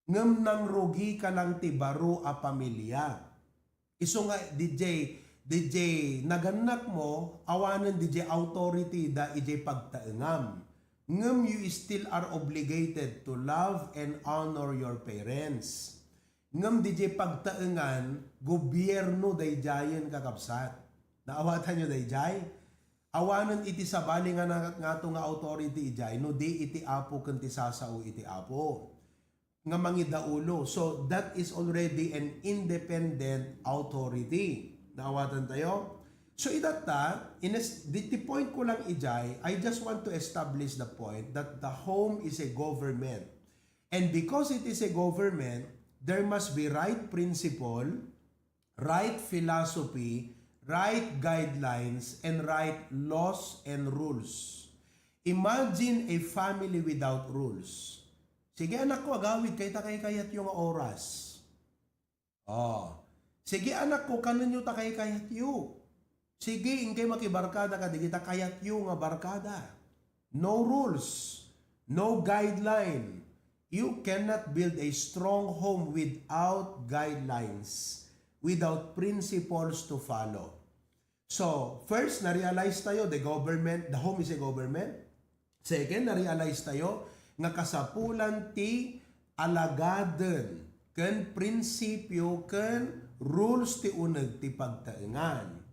Ngem nangrugika lang ti baro a pamilia. Isu nga, D J, D J, nagannakmo, awanen D J authority da idiay pagtaengam. Ngem you still are obligated to love and honor your parents. Ngem D J pagtaengan, gobyerno daydiayen, kakabsat. Naawatanyo daydiay? Awanen iti sabali nga na-, ngato nga authority idiay, no di iti Apo ken ti sasao iti Apo nga mangidaulo. So, that is already an independent authority. Naawatan tayo? So, itatta, in es-, di, ti point ko lang idiay, I just want to establish the point that the home is a government. And because it is a government, there must be right principle, right philosophy, right guidelines, and right laws and rules. Imagine a family without rules. Sige, anakko, agawid kayo ta kaykayatyo nga oras. Oh. Sige, anakko, kanenyo ta kaykayatyo. Sige, inkay makibarkada kadagita kayatyo nga barkada. No rules, no guideline. You cannot build a strong home without guidelines, without principles to follow. So, first, na-realize tayo, the government, the home is a government. Second, na-realize tayo nga kasapulan ti alagaden ken prinsipyo ken rules ti uneg ti pagtaengan.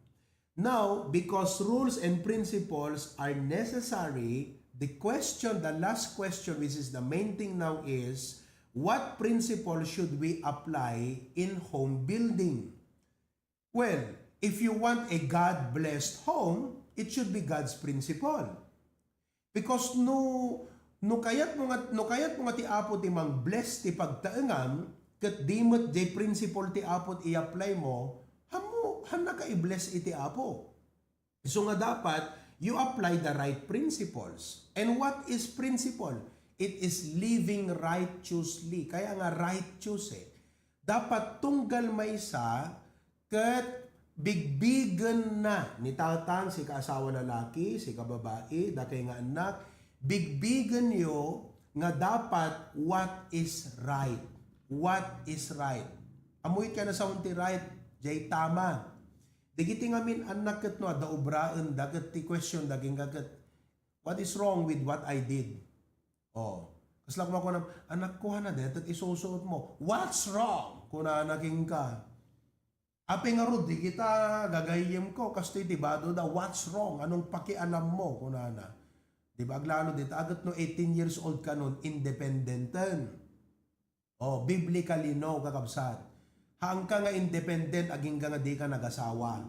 Now, because rules and principles are necessary, the question, the last question, which is the main thing now is, what principle should we apply in home building? Well, if you want a God-blessed home, it should be God's principle. Because no, no kayatmo nga, no kayatmo nga ti Apo ti mang-bless ti pagtaengam, ket di met jay principle ti Apo ti i-apply mo, hanmo, hannaka i-bless iti Apo. So nga dapat, you apply the right principles. And what is principle? It is living righteously. Kaya nga righteous eh. Dapat tunggal maysa ket bigbigenna ni tatang, sika asawa lalaki, sika babai, dakay nga annak, bigbigenyo nga dapat what is right. What is right. Ammoyo ti nasaon ti right, jay tama. Dagiti ngamin-annak ket no adda obraenda ket ti question da kenka ket, "What is wrong with what I did?" Oh. Kasla koma kunam, "Anakko, hana dayta ti isusuot mo." "What's wrong?" kunana kenka. "Apay ngarud, di kita gagayyemko, kastoy ti bado da, what's wrong? Anong pakialam mo?" kunana. Di ba, aglalo dita, aget no eighteen years old ka nun, independenten. Oh, biblically, no, kakabsat. Haanka nga independent, agingga nga di ka nagasawa.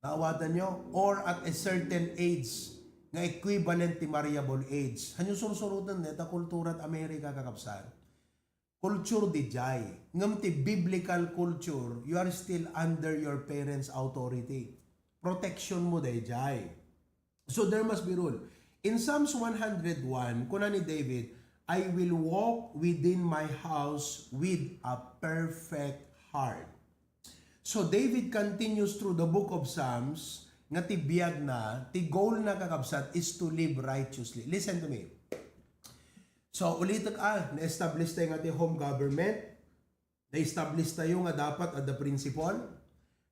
Naawatanyo? Or at a certain age, nga equivalent ti marriageable age. Hanyo sursuroten, deta kultura ti Amerika, kakabsat. Culture di jay. Ngem ti biblical culture, you are still under your parents' authority. Protection mo dayjay. So there must be rule. In Psalms one hundred one, kuna ni David, "I will walk within my house with a perfect heart." So David continues through the book of Psalms nga ti biagna, ti goal na, kakabsat, is to live righteously. Listen to me. So, ulitek, ah, na-establish tayo nga ti home government. Na-establish tayo nga dapat adda principle.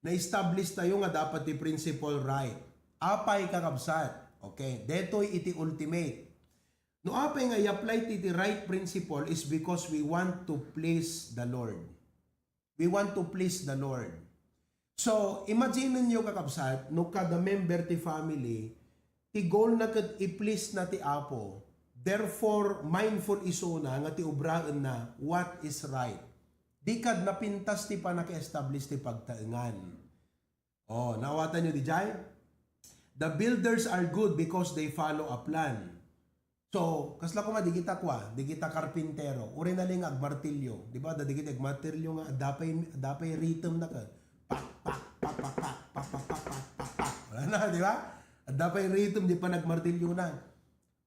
Na-establish tayo nga dapat ti principle right. Apay, kakabsat? Okay, detoy iti ultimate. No apay nga i-apply ti, ti right principle is because we want to please the Lord. We want to please the Lord. So, imagine ninyo, kakabsat, no kada member ti family, ti goal na ket i-please na ti Apo. Therefore, mindful isuna nga ti obraen na what is right. Di kad napintas ti panaki-establish ti pagtaengan. Oh, naawatan nyo di jay? The builders are good because they follow a plan. So, kasla koma, di kita kua, di kita karpintero. Uray na lang agmartilyo. Di ba, da di kita agmartilyo nga, adda pay, adda pay rhythm na ka. Pak, pak, pak, pak, pak. Wala na, di ba? Adda pay rhythm, di pa nagmartilyo na.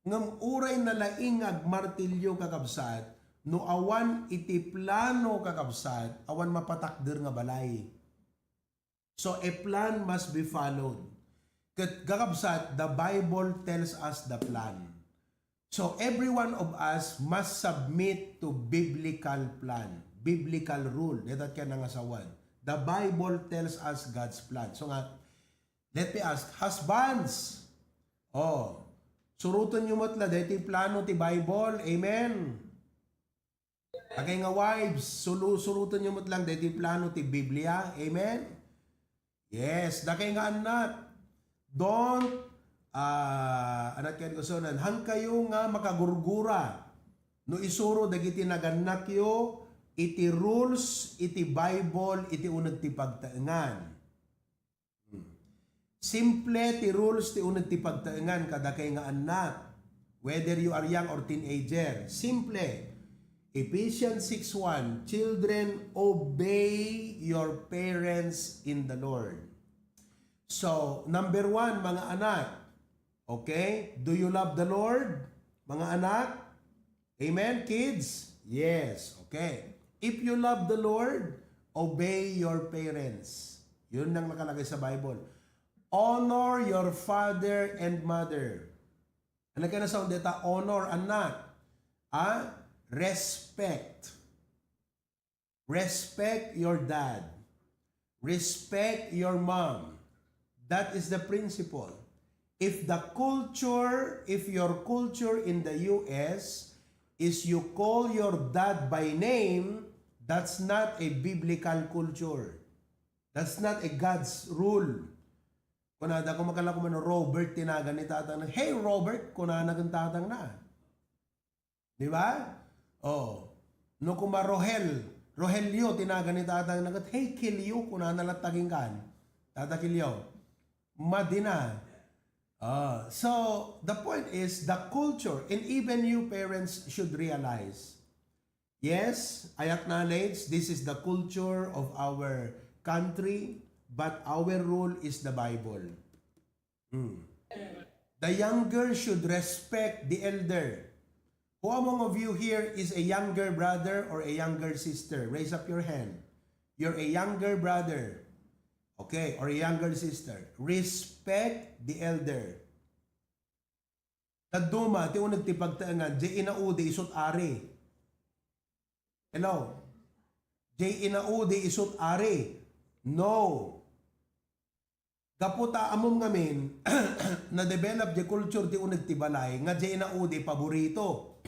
Ngem uray na laing nga agmartilyo, kakabsat, no awan iti plano, kakabsat, awan mapatakder nga balay. So, a plan must be followed. Ket kakabsat, the Bible tells us the plan. So, every one of us must submit to biblical plan, biblical rule. Dayta ti nangasawan. The Bible tells us God's plan. So nga, let me ask, husbands, oh, surotenyo met la daytoy plano ti Bible. Amen. Dakay nga wives, sulu-, surotenyo met lang daytoy plano ti Biblia. Amen? Yes, dakay nga annak. Don't, ah, annak ken kusunan, hankayo nga makagurgura no isuro dagiti nagannakyo iti rules iti Bible iti uneg ti pagtaengan. Hmm. Simple ti rules ti uneg ti pagtaengan kadakay nga annak, whether you are young or teenager. Simple. Ephesians six one, "Children, obey your parents in the Lord." So, number one, mga anak, okay? Do you love the Lord, mga anak? Amen, kids? Yes. Okay. If you love the Lord, obey your parents. Yun ang nakalagay sa Bible. Honor your father and mother. Ano kaya na sound data? Honor, anak. Ah? Respect. Respect your dad. Respect your mom. That is the principle. If the culture, if your culture in the U S is you call your dad by name, that's not a biblical culture. That's not a God's rule. Kunada ko makala ko man, "Robert," tinagan ni tatang na, "Hey, Robert," kunana ken tatang na. Di ba? Oh. No kuma Rohel, Rogelio, tinagan ni tatang na ket, "Hey, Kilio," kunana latta ken kan. Tata Kilio. Madina. Ah, so, the point is, the culture, and even you parents should realize, yes, I acknowledge this is the culture of our country, but our rule is the Bible. Hmm. The younger should respect the elder. Who among of you here is a younger brother or a younger sister? Raise up your hand. You're a younger brother. Okay, or a younger sister. Respect the elder. Dadduma, ti uneg ti pagtaengan, jay inaudi isut ari. Hello? Jay inaudi isut ari. No. Gapu ta ammom ngamin, na-develop jay culture ti uneg ti balay, nga jay inaudi paborito.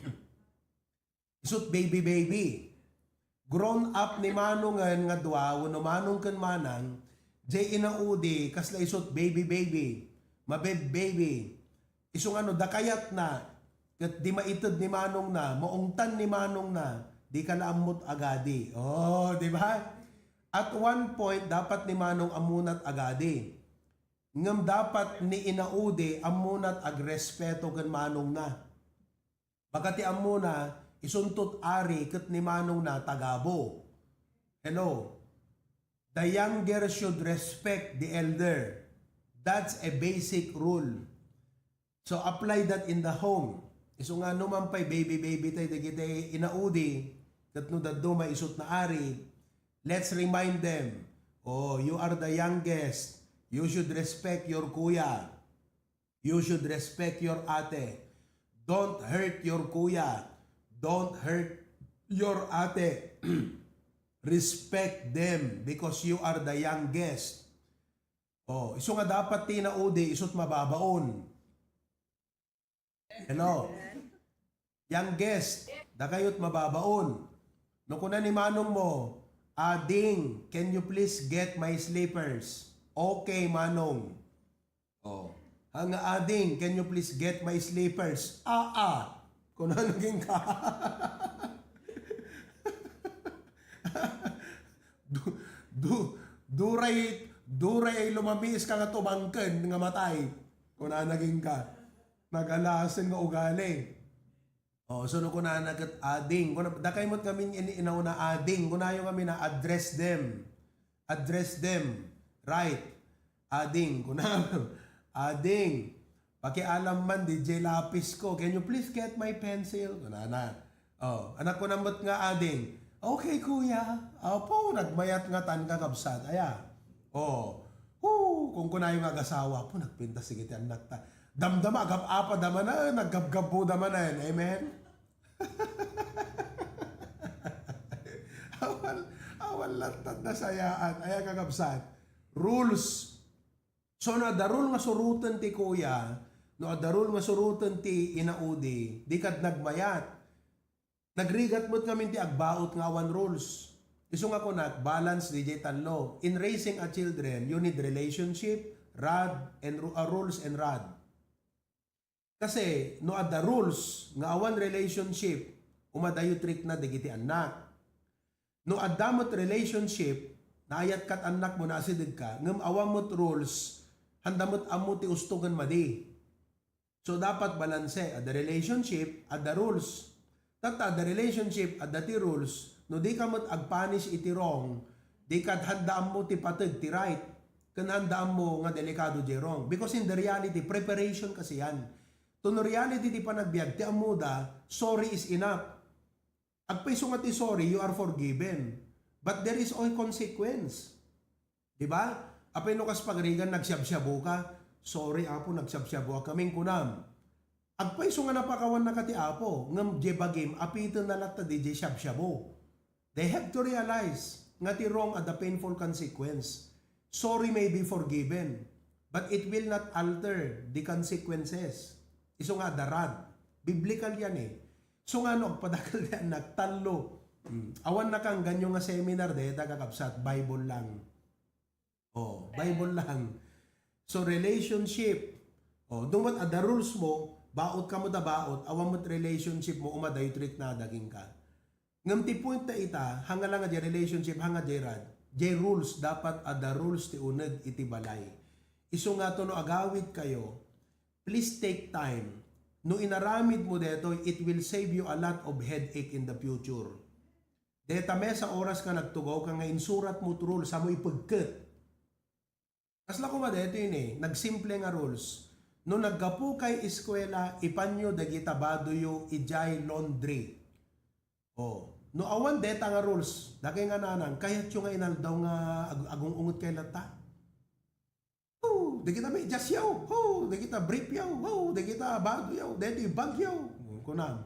Isut baby, baby. Grown up ni manongen nga dua, wenno manong ken manang, jay inaudi kasla isut baby, baby. Mabeb-, baby. Isu nga no, dakayatna, ket di maited ni manongna, maungtan ni manongna, di ka la ammot agadi. Oh, di ba? At one point, dapat ni manong ammonat agadi. Ngem dapat ni inaudi ammonat agrespeto ken manongna. Baga ti ammona, isuntot ari ket ni manongna tagabo. Hello? The younger should respect the elder. That's a basic rule. So apply that in the home. Isu nga no man pay baby-baby tay dagiti inaudi, ket no dadduma isut na ari, let's remind them, "Oh, you are the youngest. You should respect your kuya. You should respect your ate. Don't hurt your kuya. Don't hurt your ate. Respect them because you are the youngest." Oh, isu nga dapat ti inaudi, isut mababaon. Hello? Youngest, dakayot mababaon. No kuna ni manong mo, "Ading, can you please get my slippers?" "Okay, manong." Oh. Nga, "Ading, can you please get my slippers?" "Aa." Kunana kenka. Du-, du-, duray, duray lumamiis ka nga tumangken nga matay. Kunana kenka. Nagalasen nga ugali. Oh, so no kunana ket, "Ading." Kuna, dakay met ngamin ini inauna, "Ading." Kunayo ngamin na, "Address them. Address them. Right. Ading." Kuna, "Ading, pakialam man di jay lapis ko. Can you please get my pencil?" Kunana. Oh, anak ko na met nga, "Ading." "Okay, kuya." Apo, nagmayat nga tan kakabsat. Aya. Oh. Hu, kunkunayo nga agasawa, "Apo, nagpintas dagiti annakta." Damdama, agap-apa da manen, naggabgabbo da manen. Amen? Awan, awan latta nasayaan. Aya, kakabsat, rules. So, no adda rule nga suroten ti kuya, no adda rule nga suroten ti inaudi, dika nagmayat. Nagrigat met ngamin ti agbaut nga awan rules. Isu nga kunak, balance diay tallo. In raising a children, you need relationship, rod, and ru-, ah, rules and rod. Kasi no adda rules nga awan relationship, umadayo trikna dagiti annak. No adda met relationship, naayat kat annakmo, naasidegka, ngem awan met rules, handa met ammo ti usto ken madi. So, dapat balanse. Adda relationship, adda rules. Tatta, adda relationship, adda ti rules. No dika met agpunish iti wrong, dika handa ammo ti pateg ti right. Ken handa ammo nga delikado diay wrong. Because in the reality, preparation kasi yan. To no reality ti panagbiag, ti ammoda, sorry is enough. Agpayso nga ti sorry, you are forgiven. But there is a consequence. Di ba? Apay no kas pagarigan, nagsiabsiabo ka, "Sorry, Apo, nagsiabsiabo a kaming," kunam. Agpayso nga napakawan na ka ti Apo, ngem diay bagim, apiten na latta diay siabsiabo. They have to realize nga ti wrong adda painful consequence. Sorry may be forgiven, but it will not alter the consequences. Isu nga adda rod. Biblical yan eh. So nga no, agpadakkel ti annak, tallo. Hmm. Awan nakangganyo nga seminar, deta kakabsat, Bible lang. Oh, Bible lang. So, relationship. Oh, dumat adda rules mo, baot ka mo ta baot, awan met relationship mo, umadayo trikna dagingka. Ngem ti point ta ita, hanga lang nga diay relationship, hanga diay rod, diay rules, dapat adda rules ti uneg iti balay. Isu nga to no agawid kayo, please take time. No inaramid mo detoy, it will save you a lot of headache in the future. Deta mesa oras nga nagtugaw ka nga insurat mo ti rules, sa mo ipegket. Kasla koma detoy ni, nagsimple nga rules. No naggapu kay eskwela, ipanyo dagita badoyo idiay laundry. Oh, no awan deta nga rules, dakay nga nanang, kayatyo nga inaldaw nga ag-, agung-unget kay latta? Oh, dagita medyas yaw. Oh, dagita brief yaw. Oh, dagita bado yaw. Dagita bag yaw. Kunam.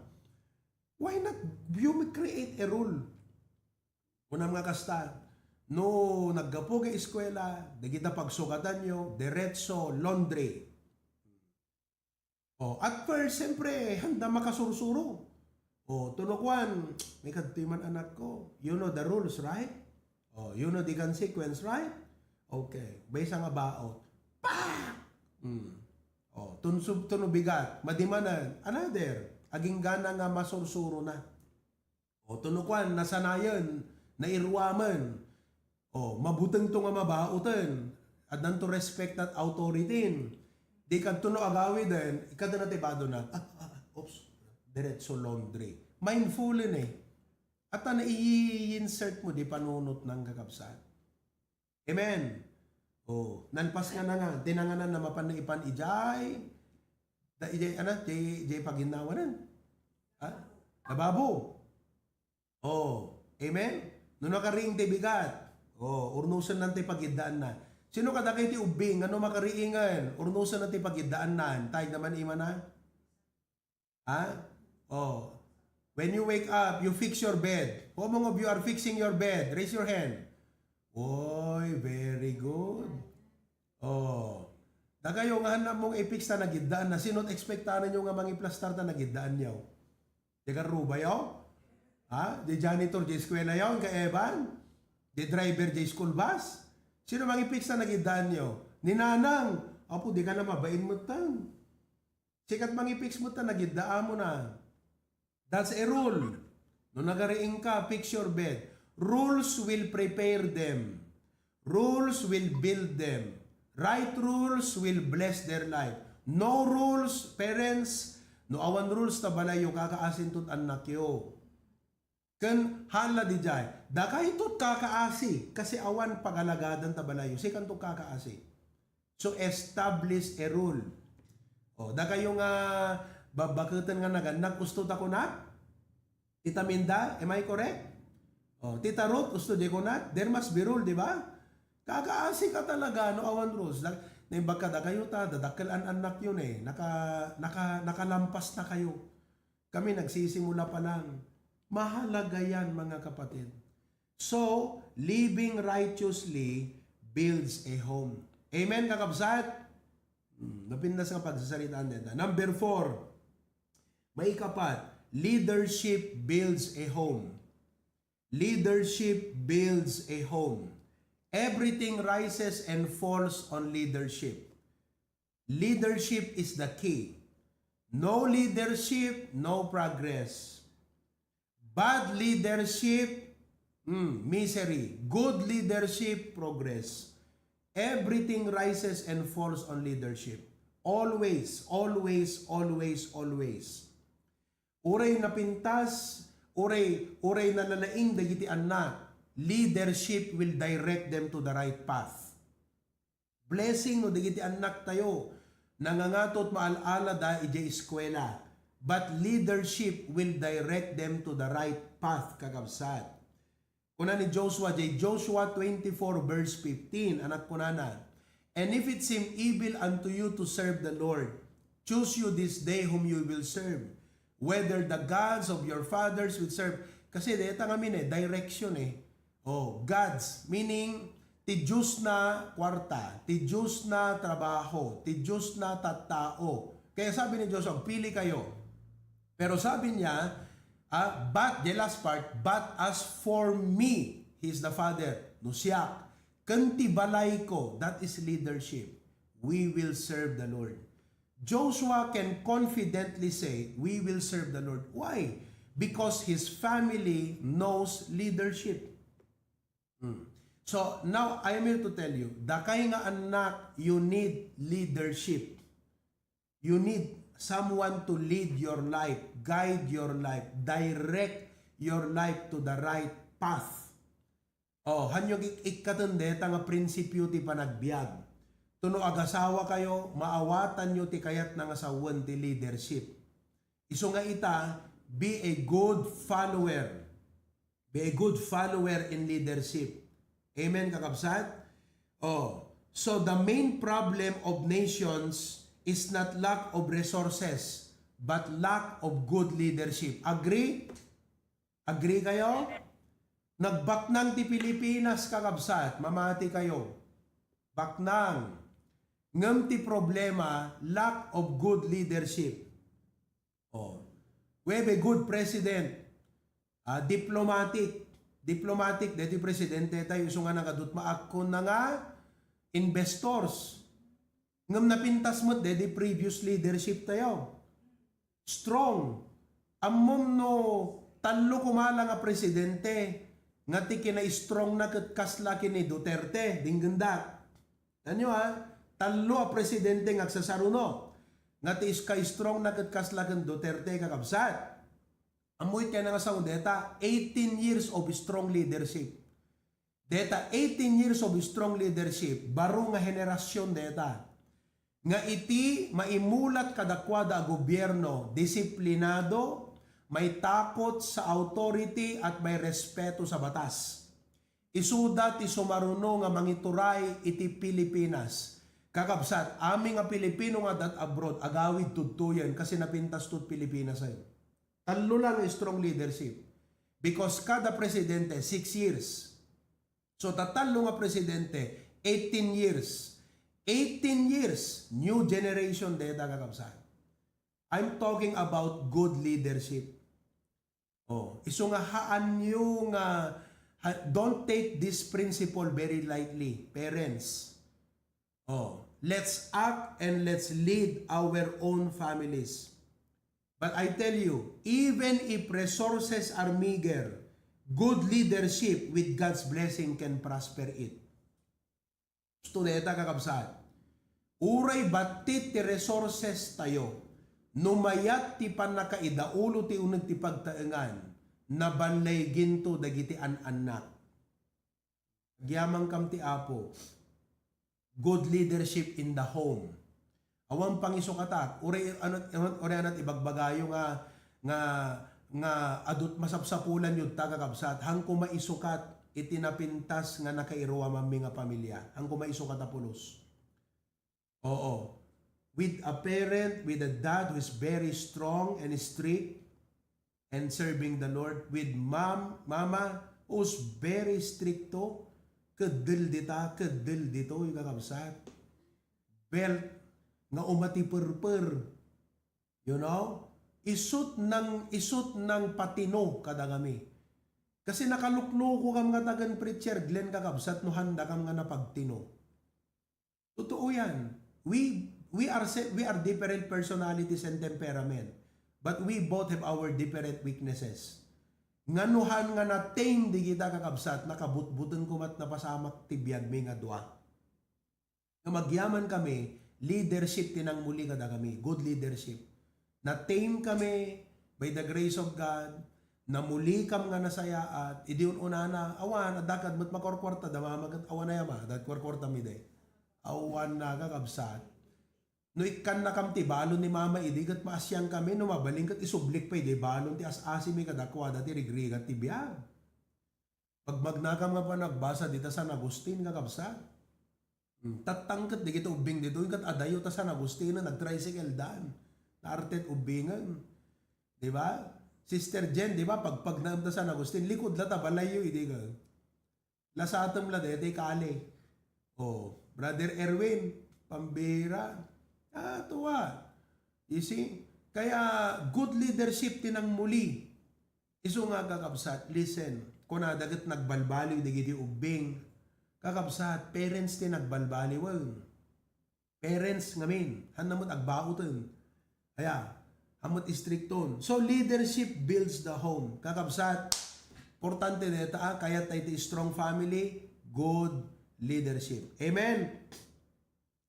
Why not you may create a rule? Kunam nga kasta, no naggapu kay eskwela, dagita pagsukatanyo, diretso laundry. Oh, at first, siyempre, handa makasursuro. Oh, tunukuan, may kadtoy man anak ko. You know the rules, right? Oh, you know the consequence, right? Okay, maysa nga baot. Pak! Hmm. Oh, tunsub tuno bigat, madimanan, another. Aginggana nga masursuro na. O, tunukuan, nasanayen, nairuamen. O, mabuteng to nga mabaoten. Addan to respect at authority. Di kadto no agawiden, ikadana ti bado na, ah, ah, ah, oops, diretso laundry. Mindful eh. At na i-insert mo di panunot ng kakabsat. Amen. Oh, nalpas nga na nga, tinanganan na mapan na ipan ijay. Da ijay, ano, jay, jay paginnawanan. Ha? Lababo. Oh, amen? No nakariing ti bigat, oh, urnusen nan ti pagiddaan na. Sino kadagiti ubbing, ano makariingen, urnusen nan ti pagiddaan na, tay naman imana? Ha? Oh. When you wake up, you fix your bed. How many of you are fixing your bed? Raise your hand. Oy, very good. Oh. Dakayo nga hanap mong i-fix ta nagiddaan na. Sino't expectanan nyo nga mangiplastar ta nagiddaan nyo? Di karuba yaw? Ha? Di janitor di eskwela yaw, ka Evan? Di driver di school bus? Sino mangipix ta nagiddaan nyo? Ni Nanang. Apo, di ka na mabain metten. Sikat mangipix metten, nagiddaamon na. That's a rule. No nagariing ka, fix your bed. Rules will prepare them. Rules will build them. Right rules will bless their life. No rules, parents, no awan rules ta balayyo, kakaasin tot annakyo. Ken hala didiay, dakayto kakaasi, kasi awan pagalagadan ta balayyo, sikanto kakaasi. So, establish a rule. O, dakayo nga babbaketen nga nagannak, usto ta kunak? Tita Minda, am I correct? O, Tita Ruth, usto di kunak? There must be rule, di ba? Kakaasi ka talaga, no, awan rules. Naimbag ka, dakayo ta, dadakkel an-annakyo ne. Naka, naka, nakalampas na kayo. Kami nagsisimula pa lang. Mahalaga yan, mga kapatid. So, living righteously builds a home. Amen, kakabsat? Hmm, napintas nga pagsasaritaan deta. Number four, maikapat, leadership builds a home. Leadership builds a home. Everything rises and falls on leadership. Leadership is the key. No leadership, no progress. Bad leadership, mm, misery. Good leadership, progress. Everything rises and falls on leadership. Always, always, always, always. Uray napintas, uray, uray nalalaing dagiti annak, leadership will direct them to the right path. Blessing no dagiti annak tayo, nangangatot maal-alada idiay eskwela, but leadership will direct them to the right path, kakabsat. Kuna ni Joshua, jay Joshua twenty-four verse fifteen, anak kunana, "And if it seem evil unto you to serve the Lord, choose you this day whom you will serve, whether the gods of your fathers will serve." Kasi deta ngamin eh, direction eh. Oh, gods, meaning, ti Dios na kwarta, ti Dios na trabaho, ti Dios na tattao. Kaya sabi ni Joshua, "Pili kayo." Pero sabi niya, ah, but, the last part, "But as for me," he is the father, no siak, "ken ti balay ko," that is leadership, "we will serve the Lord." Joshua can confidently say, "We will serve the Lord." Why? Because his family knows leadership. Hmm. So, now, I am here to tell you, dakay nga annak, you need leadership. You need someone to lead your life, guide your life, direct your life to the right path. Oh, hanyo ik-, ikkaten deta nga prinsipyo ti panagbiag. Tuno agasawa kayo, maawatanyo ti kayatna nga sawen ti leadership. Isu nga ita, be a good follower. Be a good follower in leadership. Amen, kakabsat? Oh, so the main problem of nations is not lack of resources, but lack of good leadership. Agree? Agree kayo? Nagbaknang ti Pilipinas, kakabsat, mamati kayo. Baknang. Ngem ti problema, lack of good leadership. Oh. We have a good president. Ah, diplomatic. Diplomatic, deti presidente tayo, isu nga nagadutma akunana nga investors. Ngem napintas met deti previous leadership tayo. Strong. Ammom no tallo kumala nga presidente nga ti kina-strong na ket kasla kini Duterte, dinggendak. Tanyo ha, tallo a presidente nga agsasaruno nga ti iska-strong na ket kasla ken Duterte, kakabsat. Ammo iti nga sao deta, eighteen years of strong leadership. Deta eighteen years of strong leadership, baro nga henerasyon deta. Nga iti maimulat kadakuada a gobierno, disiplinado, maitakot sa authority at may respeto sa batas. Isuda ti sumaruno nga mangituray iti Pilipinas. Kakabsat, amin nga Pilipino nga adda abroad, agawid tudtoyen kasi napintas tud Pilipinas ay. Tallo lang nga strong leadership. Because kada presidente, six years. So, tatallo nga presidente, eighteen years. Eighteen years, new generation deta, kakabsat. I'm talking about good leadership. Oh, isu nga haanyo nga, ha-, don't take this principle very lightly, parents. Oh, let's act and let's lead our own families. But I tell you, even if resources are meager, good leadership with God's blessing can prosper it. Gusto deta, kakabsat. Uray battit ti resources tayo, no mayat ti pannakaidaulo ti uneg ti pagtaengan, naballayginto dagiti an-annak. Agyamankam ti Apo. Good leadership in the home. Awan pangisukatak. Uray, ano, uray anat ibagbagayo nga, nga, nga adut masapsapulan yud ta, kakabsat. Hangko maisukat. iti napintas nga nakairuamanmi nga pamilya. Ang kumaiso katapulos. Oo. With a parent, with a dad who is very strong and strict and serving the Lord, with mom, mama who's very stricto, keddel dita, keddel dito, yung kakabsat. Belt nga umatiperper. You know? Isut nang, isut nang patino kadagami. Kasi nakalukluko kam nga tagan preacher, Glenn, kakabsat, no handa kam nga napagtino. Totoo yan. We, we are se-, we are different personalities and temperament, but we both have our different weaknesses. Nganuhan nga na-tame di kita, kakabsat, nakabutbuten ko met napasamak ti biagmi nga dua. Nga magyaman kami, leadership ti nangmuli kadakami, good leadership. Na-tame kami by the grace of God, namuli kam nga nasayaat, idi un-unana, awan, adda kad met makurkuarta, da mama ket awan aya ma, da kurkuarta mi day. Awan na, kakabsat. No ikkannakam ti balon ni mama idi ket maasiang kami, no mabalin ket isublik pay di balon ti as-asimi kadakuada ti rigrigat ti biag. Pagmagnakam nga panagbasa dita San Agustin, kakabsat. Hmm, tattangket di kita ubbing dito, ket adayo ta San Agustin, nag-tricycle dan. Naartet ubbingen. Di ba? Sister Jen, di ba? Pagpagnaem ta San Agustin, likod la ta balayyo, idi ka. Lasatem la daytoy kali. Oh, Brother Erwin, pambira. Ah, tuwa. You see? Kaya good leadership ti nangmuli. Isu nga, kakabsat, listen, kuna dagit nagbalbaliw dagiti ubbing. Kakabsat, parents ti nagbalbaliwen. Parents ngamin, hanna met agbauten. Aya, hanna met istrikton. So, leadership builds the home. Kakabsat, importante deta, ah, kayat tayo ti strong family, good leadership. Amen?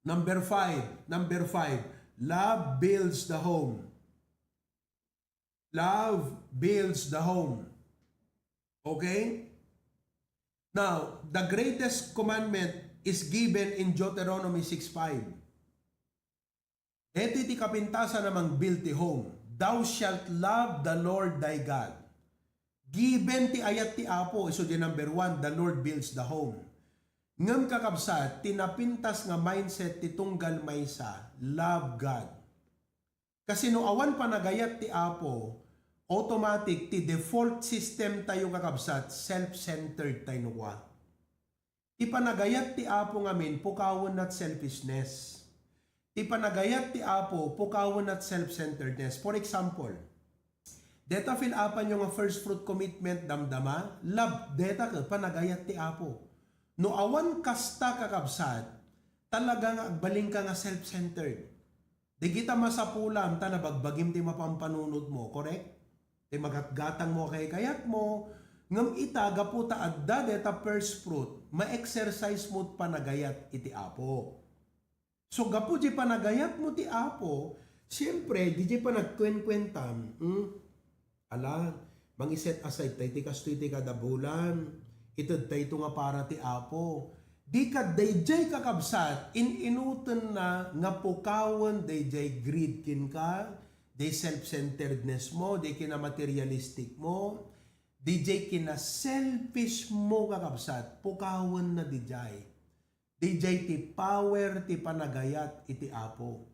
Number five, number five, love builds the home. Love builds the home. Okay? Now, the greatest commandment is given in Deuteronomy six five. Daytoy ti kapintasan a mangbuild ti home. "Thou shalt love the Lord thy God." Given ti ayat ti Apo, isu di number one, the Lord builds the home. Ngem kakabsat, ti napintas nga mindset ti tunggal maysa, love God. Kasi no awan panagayat ti Apo, automatic ti default system tayo, kakabsat, self-centered tayo no kua. Ti panagayat ti Apo ngamin, pukawen nat selfishness. Ti panagayat ti Apo, pukawen nat self-centeredness. For example, deta feel-upan yo nga first fruit commitment damdama, love deta ket panagayat ti Apo. No awan kasta, kakabsat, talaga nga agbalin ka nga self-centered. Di kita masapulam ta nabagbagim ti mapanpanunot mo, correct? Ti magatgatang mo, kaykayat mo, ngem ita, gapu ta adda deta first fruit, ma-exercise mo panagayat iti Apo. So, gapu di panagayat mo ti Apo, siyempre, di di panagkuenkuentam, hmm? Ala, mangi-set aside tay ti kastoy ti kada bulan. Ited tayto nga para ti Apo. Di kad dayjay, kakabsat, in-inutenna nga pukawen dayjay greed kenka, day self-centeredness mo, day kinamaterialistic mo, dayjay kinaselfish mo, kakabsat, pukawenna dayjay. Dayjay ti power ti panagayat iti Apo.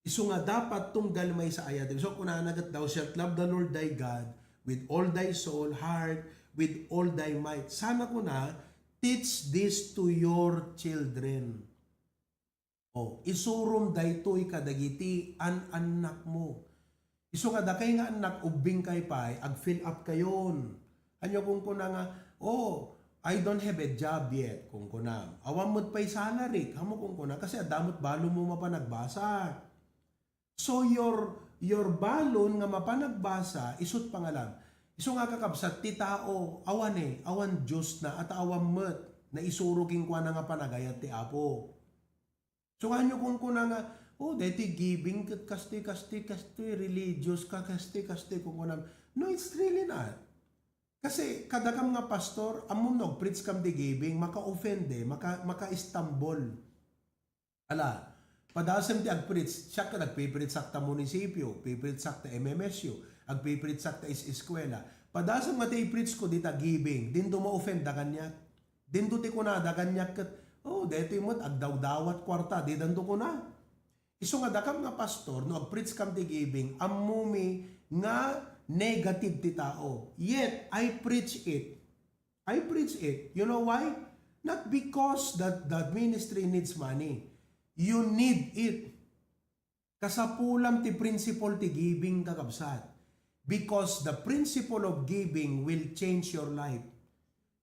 Isu nga dapat tunggal maysa a ayat. So, kunana ket, "Thou shalt love the Lord thy God with all thy soul, heart, with all thy might." Sana kuna, "Teach this to your children." Oh, isurom daytoy kadagiti an-annakmo. Isu nga dakay nga annak, ubbingkay pay, ag-fill up kayon. Ania kunkuna nga, "Oh, I don't have a job yet," kunkuna. "Awan met pay salary," kamo kunkuna, kasi adda met balonmo mapanagbasa. So your, your balon nga mapanagbasa, isut pangalam. Isu nga, kakabsat, ti tao, awan eh, awan Dios na, at awan met, naisuro kenkuana nga panagayat ti Apo. So, nga nyo kunkuna nga, "Oh, daytoy giving ket kastoy, kastoy, kastoy, religious ka, kastoy, kastoy," kunkuna. No, it's really not. Kasi kadakam nga pastor, ammom no agpreach kam ti giving, maka-offend eh, maka, maka-istambol. Ala, padasem ti agpreach, siak ket agpipreach sak ta munisipyo, agpipreach sak ta M M S U, agpipreach sak ta is-, eskwela. Padasem nga ti i-preach ko dita giving, dinto ma-offend da kaniak. Dinto ti kunada kaniak ket, "Oh, daytoy met agdawdawat kuarta," didanto kuna. Isu nga dakam nga pastor, no ag-preach kam ti giving, ammomi nga negative ti tao. Yet, I preach it. I preach it. You know why? Not because that the ministry needs money. You need it. Kasapulam ti principle ti giving, kakabsat. Because the principle of giving will change your life.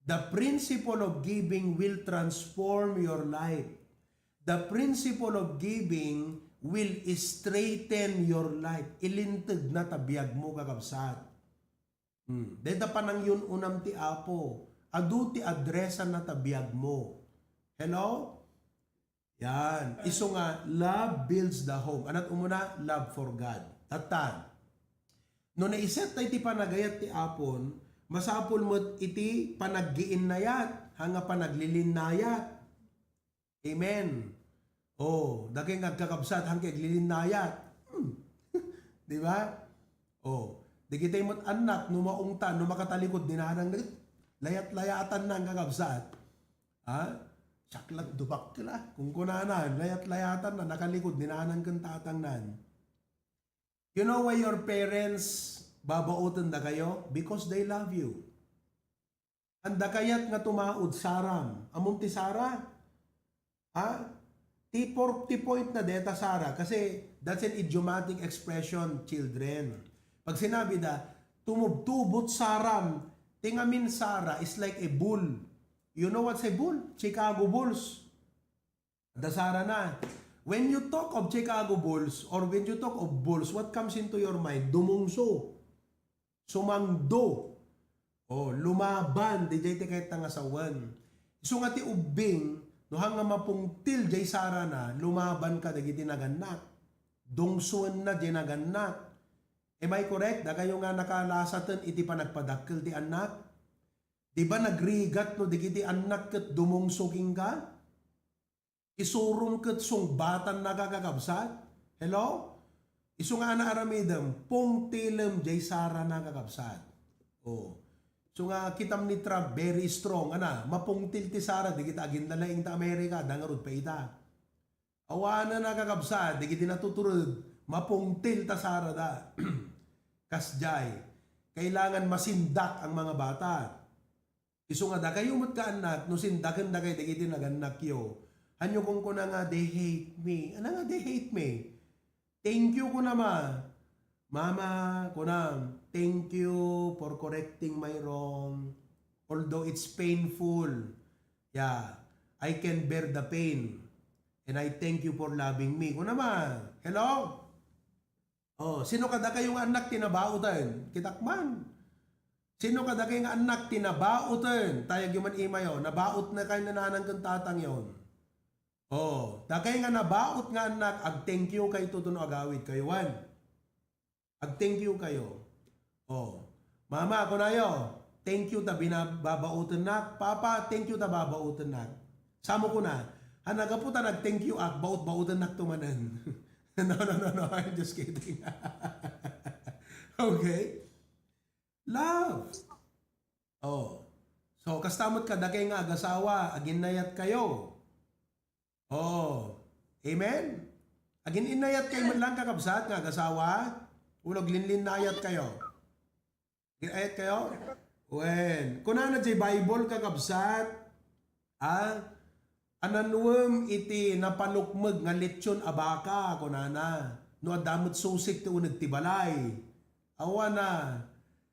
The principle of giving will transform your life. The principle of giving will straighten your life. Ilinteg na ta biag mo, kakabsat. Hmm. Dayta panangyun-unam ti Apo. Adu ti address na ta biag mo. Hello? Yan. Isu nga, love builds the home. Anat umuna, love for God. Tatta. No naiset tayo ti panagayat ti Apon, masapul met iti panaggiinnayat, ha nga panaglilinnayat. Amen. Oh, daging agkakabsat, hangke aglilinnayat. Hmm. Di ba? Oh, dagiti met annak, no maungtan, no makatalikod, dinanang layat-layatan na ang kakabsat. Ha? Siak lang dubak la. Kung kunana, layat-layatan na, nakalikod, dinanang ken tatangnan. You know why your parents babaoten da kayo? Because they love you. Anda kayat nga tumaud, saram. Amon ti sara? Ha? Ti por-, ti point na deta sara. Kasi that's an idiomatic expression, children. Pag sinabi da, tumubtubot saram, ti ngamin sara is like a bull. You know what's a bull? Chicago Bulls. Da sara na. When you talk of Chicago Bulls or when you talk of Bulls, what comes into your mind? Dumungso. Sumangdo. Oh, lumaban. Di jay ti kayat nga sawen. Isu nga ti ubbing, no hang nga mapungtil jay sara na, lumaban ka dagiti nagannak. Dungsuenna jay nagannak. Am I correct? Dakayo nga nakalasaten iti panagpadakkel ti annak? Di ba nagrigat no dagiti annak ket dumungso kenka? Isurom ket sungbatanna, kakabsat? Hello? Isu nga ana aramidem, pungtilem jay sara na, kakabsat. Oh. Isu nga kitam ni Trump, very strong. Ana, mapungtil ti sara, dagiti aginlalaing ta Amerika, adda ngarud pay ita. Awanen a, kakabsat, dagiti natutured, mapungtil ta sara da. Kasjay, kailangan masindak ang mga bata. Isu nga dakayo met nga annak, no sindaken dakay dagiti nagannakyo, hanyo kunkuna nga, "They hate me." Ana nga, "They hate me?" "Thank you," kuna, ma. "Mama," kuna, "thank you for correcting my wrong. Although it's painful, yeah, I can bear the pain. And I thank you for loving me." Kuna, ma. Hello? Oh, sino kadakayo nga annak ti nabaoten? Kitak man. Sino kadakayo nga annak ti nabaoten? Tayagyo man imayo, nabaot na kayo nanang ken tatangyon. Oh, dakay nga nabaot nga annak, ag-thank you kayo tutuno agawid kayo, wan. Ag-thank you kayo. Oh, mama, kunayo, "Thank you ta binababaotennak." "Papa, thank you ta babaotennak." Samo kuna, "Ha nagapu ta nag-thank you ak, baot-baotennak to manen." No, no, no, no. I'm just kidding. Okay? Love. Oh. So, kasta met kadakay nga agasawa, aginnayat kayo. Oh. Amen? Agin-innayat kayo met lang, kakabsat, nga agasawa? Ulo aglinlinnayat kayo? Agin-ayat kayo? Wen. Kunana jay Bible, kakabsat, ah, "Ananuem iti napalukmeg nga letson a baka," kunana, "no adda met susik ti uneg ti balay." Awan a,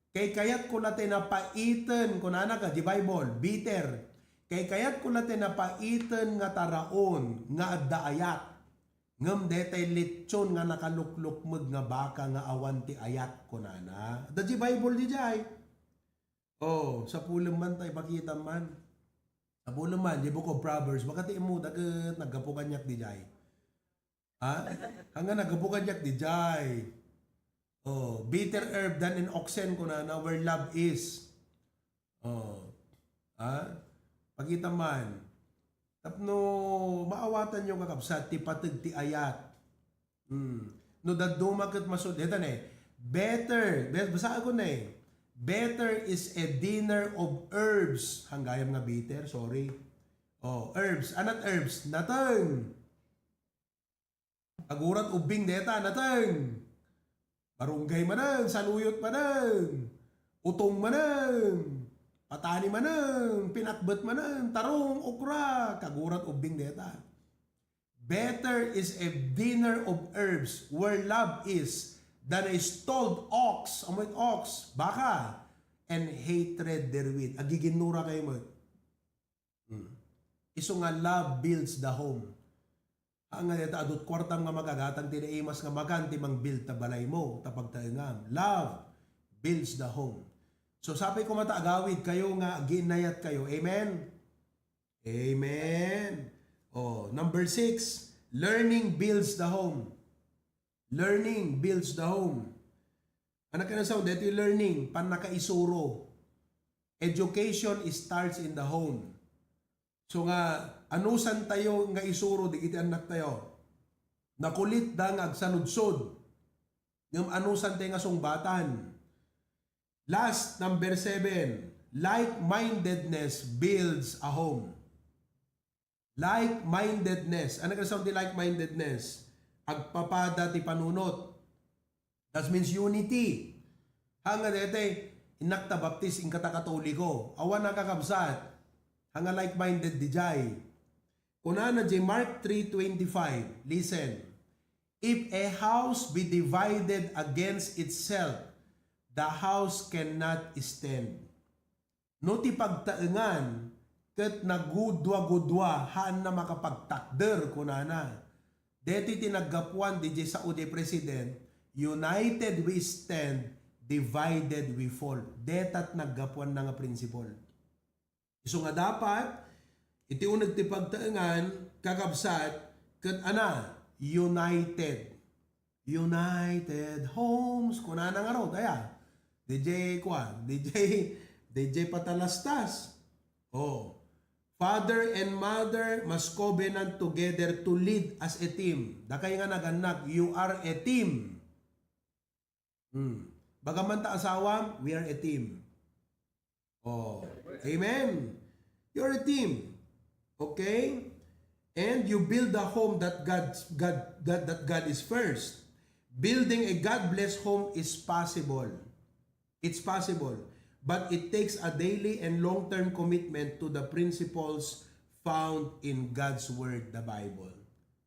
"Kaykayatko la ti napaiten," kunana ka di Bible, bitter. "Kaykayatko la ti napaiten nga taraon nga adda ayat. Ngem detay letson nga nakaluklukmeg nga baka nga awan ti ayat," kunana. Adda di Bible di jay. Oh, sapulem man ta ipakitam man. Sapulem man, di Book of Proverbs, baka ti immuda ket naggapu kaniak di jay. Ha? Hanggang naggapu kaniak di jay. Oh, "Better herb than an oxen," kunana, "where love is." Oh. Ha? Pakita man. Tapno maawatanyo, kakabsat, ti pateg ti ayat. Hmm. No dadduma ket masud-, deta ne, better, be-, basaen ko ne, Better is a dinner of herbs. Hanggayam nga bitter, sorry. Oh, herbs. Anat herbs? Nateng. Kagurat ubbing deta, nateng. Barunggay manen, saluyot manen, utong manen, patani manen, pinakbet manen, tarong, okra, kagurat ubbing deta. Better is a dinner of herbs where love is than a stalled ox. Amoy ox, baka, and hatred therewith. Agiginnura kayo mo. Hmm. Isu nga love builds the home. Haan nga deta adut kuartam nga magagatang ti naimas nga makan ti mang-build ta balaymo, ta pagtaengam. Love builds the home. So, sapay koma ta agawid kayo nga aginnayat kayo. Amen? Amen. Oh, number six, learning builds the home. Learning builds the home. Anak ka na sound, dito yung learning, pannakaisuro. Education starts in the home. So nga, anusan tayo nga isuro, di iti anak tayo. Nakulit da nga agsanudsod. Ngem anusan tayo nga sungbatan. Last, number seven, like-mindedness builds a home. Like-mindedness. Ano ka ti like-mindedness? Agpapada ti panunot. That means unity. Hanga dete, innak ta Baptist, inka ta Katoliko. Awan a kakabsat. Hanga like-minded dijay. Kunana di Mark three twenty-five, listen, "If a house be divided against itself, the house cannot stand." No ti pagtaengan ket nagudua-gudua, haanna makapagtakder, kunana. Deti ti naggapuan di sao di president, "United we stand, divided we fall." Detat naggapuan na nga principle. Isu nga dapat, iti uneg ti pagtaengan, kakabsat, ket ana, united. United Homes, kunana ngarud, aya. D J kuan, D J, D J Patalastas. Oh. Father and mother must covenant together to lead as a team. Dakay nga nagannak, you are a team. Hmm. Bagaman ta asawam, we are a team. Oh, amen. You're a team. Okay? And you build a home that God, God, that, that God is first. Building a God-blessed home is possible. It's possible. But it takes a daily and long-term commitment to the principles found in God's Word, the Bible.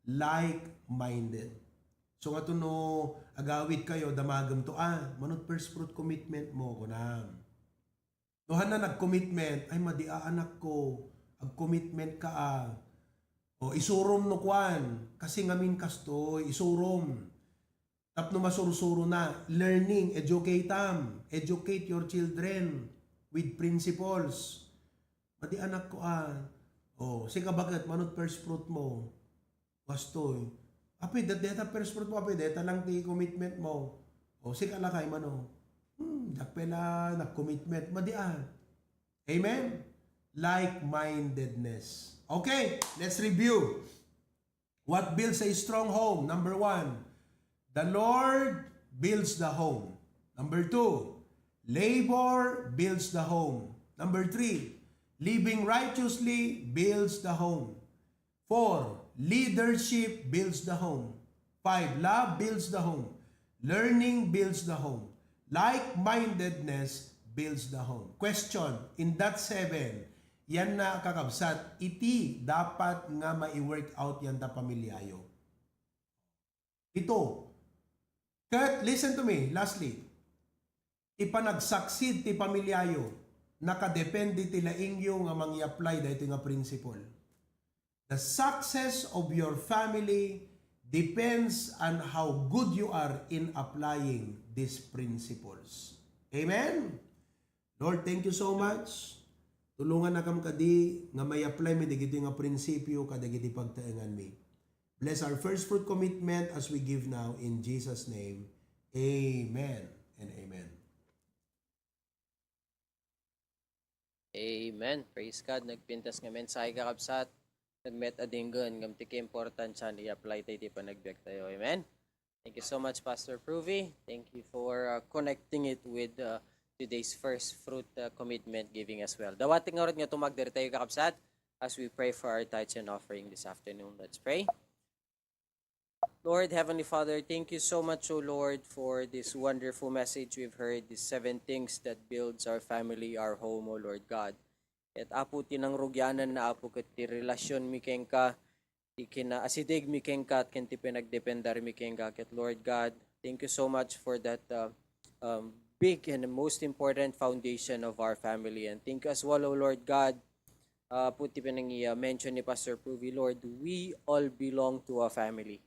Like-minded. So, nga to no agawid kayo, damagem to, ah, manut first fruit commitment mo, kunam. No, hana nag-commitment, ay, madi a, anak ko, ag-commitment ka, ah. O, isurom no kuan, kasi ngamin kastoy, isurom. Tapno masursuro na, learning, educate am, educate your children with principles. Madi anak ko, ah. O, sika baket, manut first fruit mo. Kastoy. Apay, dat deta first fruit mo, apay, deta lang ti commitment mo. O, sika lakay mano. Hmm, dakpay la nag-commitment. Madi, ah. Amen? Like-mindedness. Okay, let's review. What builds a strong home? Number one, the Lord builds the home. Number two, labor builds the home. Number three, living righteously builds the home. Four, leadership builds the home. Five, love builds the home. Learning builds the home. Like-mindedness builds the home. Question, in that seven, yan na, kakabsat, iti dapat nga mai-work out yan ta pamilyayo. Ito. Ket, listen to me, lastly, ti panagsucceed ti pamilyayo, nakadepende ti laingyo nga mangi-apply daytoy nga principle. The success of your family depends on how good you are in applying these principles. Amen? Lord, thank you so much. Tulongannakam kadi nga may-apply mi dagiti nga prinsipyo kadagiti pagtaenganmi. Bless our first fruit commitment as we give now in Jesus' name. Amen and amen. Amen. Praise God. Nagpintas nga mensahe, kakabsat. Nagmet a dinggen, ngem ti kaimportansian, i-apply tayo ti panagbiag tayo. Amen. Thank you so much, Pastor Pruvi. Thank you for uh, connecting it with uh, today's first fruit uh, commitment giving as well. Dawatek ngarud nga tumagder tayo, kakabsat, as we pray for our tithes and offering this afternoon. Let's pray. Lord, Heavenly Father, thank you so much, O Lord, for this wonderful message we've heard, these seven things that builds our family, our home, O Lord God. Ket Apo, ti nangrugyanan na, Apo, ket ti relasyonmi kenka, ti kinaasidegmi kenka, ken ti pinagdependarmi kenka. Ket Lord God, thank you so much for that uh, um, big and most important foundation of our family. And thank you as well, O Lord God, uh, Apo, ti pinangi-, uh, mention ni Pastor Pruvi, Lord, we all belong to a family.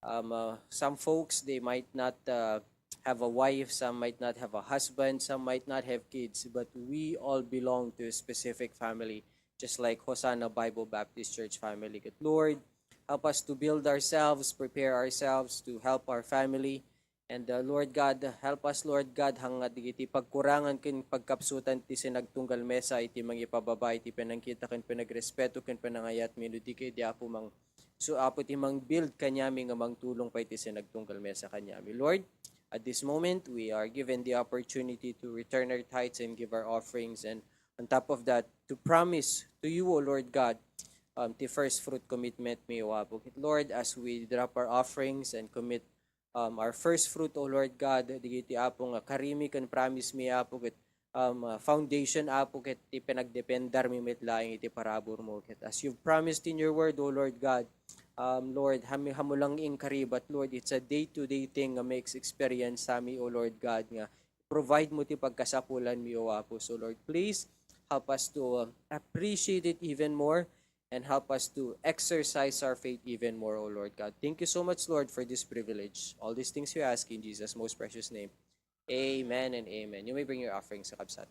Um, uh, some folks, they might not uh, have a wife, some might not have a husband, some might not have kids, but we all belong to a specific family, just like Hosanna Bible Baptist Church family. Ket Lord, help us to build ourselves, prepare ourselves to help our family. And uh, Lord God, help us, Lord God, hangga dagiti pagkurangan ken pagkapsutan ti sinagtunggal mesa iti mangipababa iti panangkita ken panagrespeto ken panangayat, no di ket idi Apo mang-, so Apo ti mang-build kaniami nga mangtulong pay ti sinagtunggal mesa kaniami. Lord, at this moment, we are given the opportunity to return our tithes and give our offerings, and on top of that, to promise to you, O Lord God, um, ti first fruit commitment mi, O Apo. Lord, as we drop our offerings and commit um, our first fruit, O Lord God, dagiti Apo nga karimi ken promise mi, Apo, ket um, uh, foundation, Apo, ket ti panagdependarmi met laeng iti paraburmo. Ket as you've promised in your word, O Lord God, um, Lord, hami-, hamu lang inkari, but Lord, it's a day-to-day thing nga makes experience sami, O Lord God, nga provide mo ti pagkasapulanmi, O Apo. So Lord, please help us to uh, appreciate it even more and help us to exercise our faith even more, O Lord God. Thank you so much, Lord, for this privilege. All these things we ask in Jesus' most precious name. Amen and amen. You may bring your offerings, kakabsat.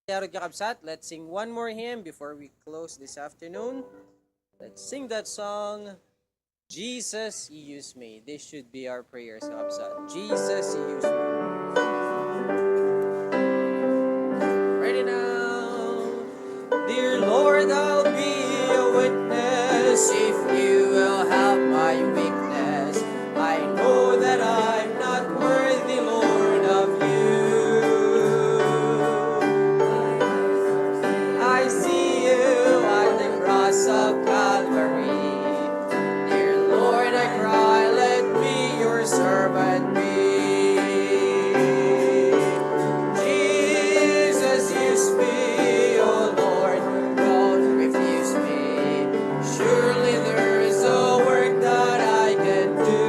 Yarod, kakabsat, let's sing one more hymn before we close this afternoon. Let's sing that song, Jesus, You Use Me. This should be our prayers, kakabsat. Jesus, You Use Me. Ready now. Dear Lord, I'll be a witness if you will help my weakness. I know that I'm not worthy, Lord, of you. I see you at the cross of Calvary. Dear Lord, I cry, let me, your servant, be. Jesus, use me, oh Lord, don't refuse me. Surely there is a work that I can do.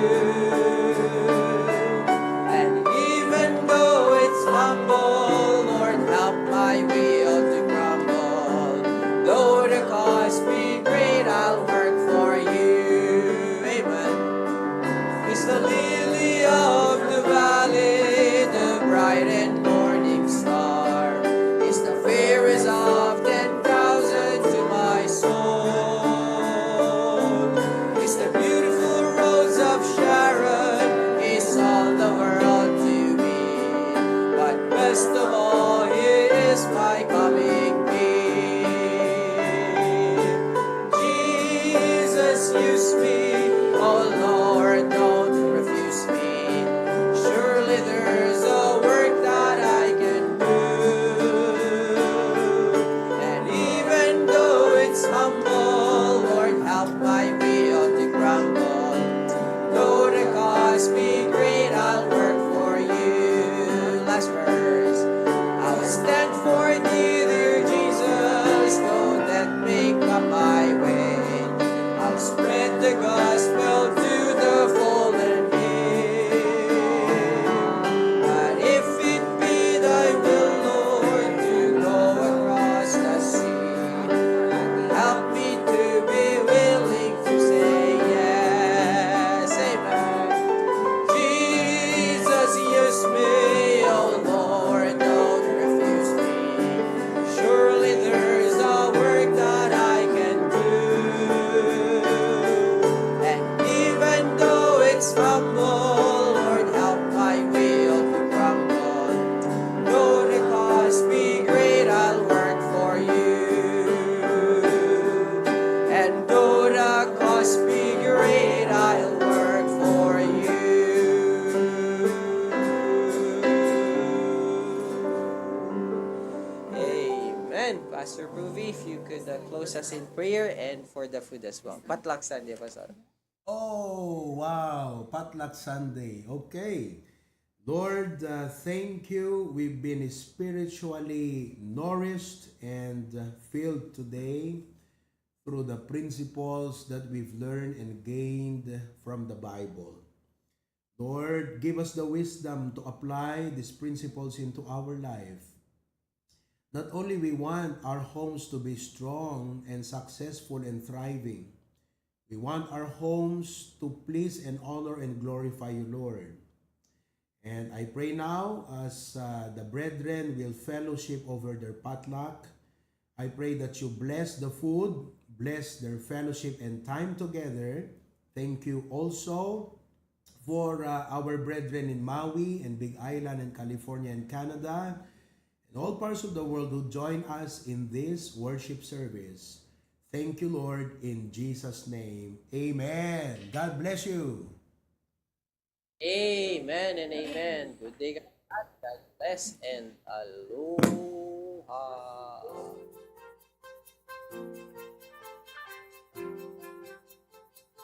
And even though it's humble, Lord, help my will to crumble. Though the cost be great, I'll work for you. Amen. Is the lily of the valley, the bright and morning star. Is the fairest of ten thousand to my soul. Is the beautiful rose of Sharon. Is all the world to me. But best of all, he is my coming King. Jesus, use me, oh Lord, don't refuse me. Surely there's a work that I can do. And even though it's humble, Lord, help my will to crumble. Though the cost be great, I'll work for you. Last verse. I'll stand for thee, dear Jesus, though death may come my way. I'll spread the gospel to the fallen here. But if it be thy will, Lord, to go across the sea, help me to be willing to say yes. Amen. Jesus, use me, oh Lord, don't refuse me. Surely there's a work that I can do. And even though it's humble, Lord, help my will to crumble. Though the cost be great, I'll work for you. And though the cost be great, I'll work for you. Amen. Pastor Ruby, if you could, uh, close us in prayer and for the food as well. Potluck Sunday, Pastor. Oh, wow. Potluck Sunday. Okay. Lord, uh, thank you. We've been spiritually nourished and, uh, filled today through the principles that we've learned and gained from the Bible. Lord, give us the wisdom to apply these principles into our life. Not only we want our homes to be strong and successful and thriving, we want our homes to please and honor and glorify you, Lord. And I pray now as, uh, the brethren will fellowship over their potluck, I pray that you bless the food, bless their fellowship and time together. Thank you also for, uh, our brethren in Maui and Big Island and California and Canada and all parts of the world who join us in this worship service. Thank you, Lord, in Jesus' name. Amen. God bless you. Amen and amen. Good day, God. God bless and aloha.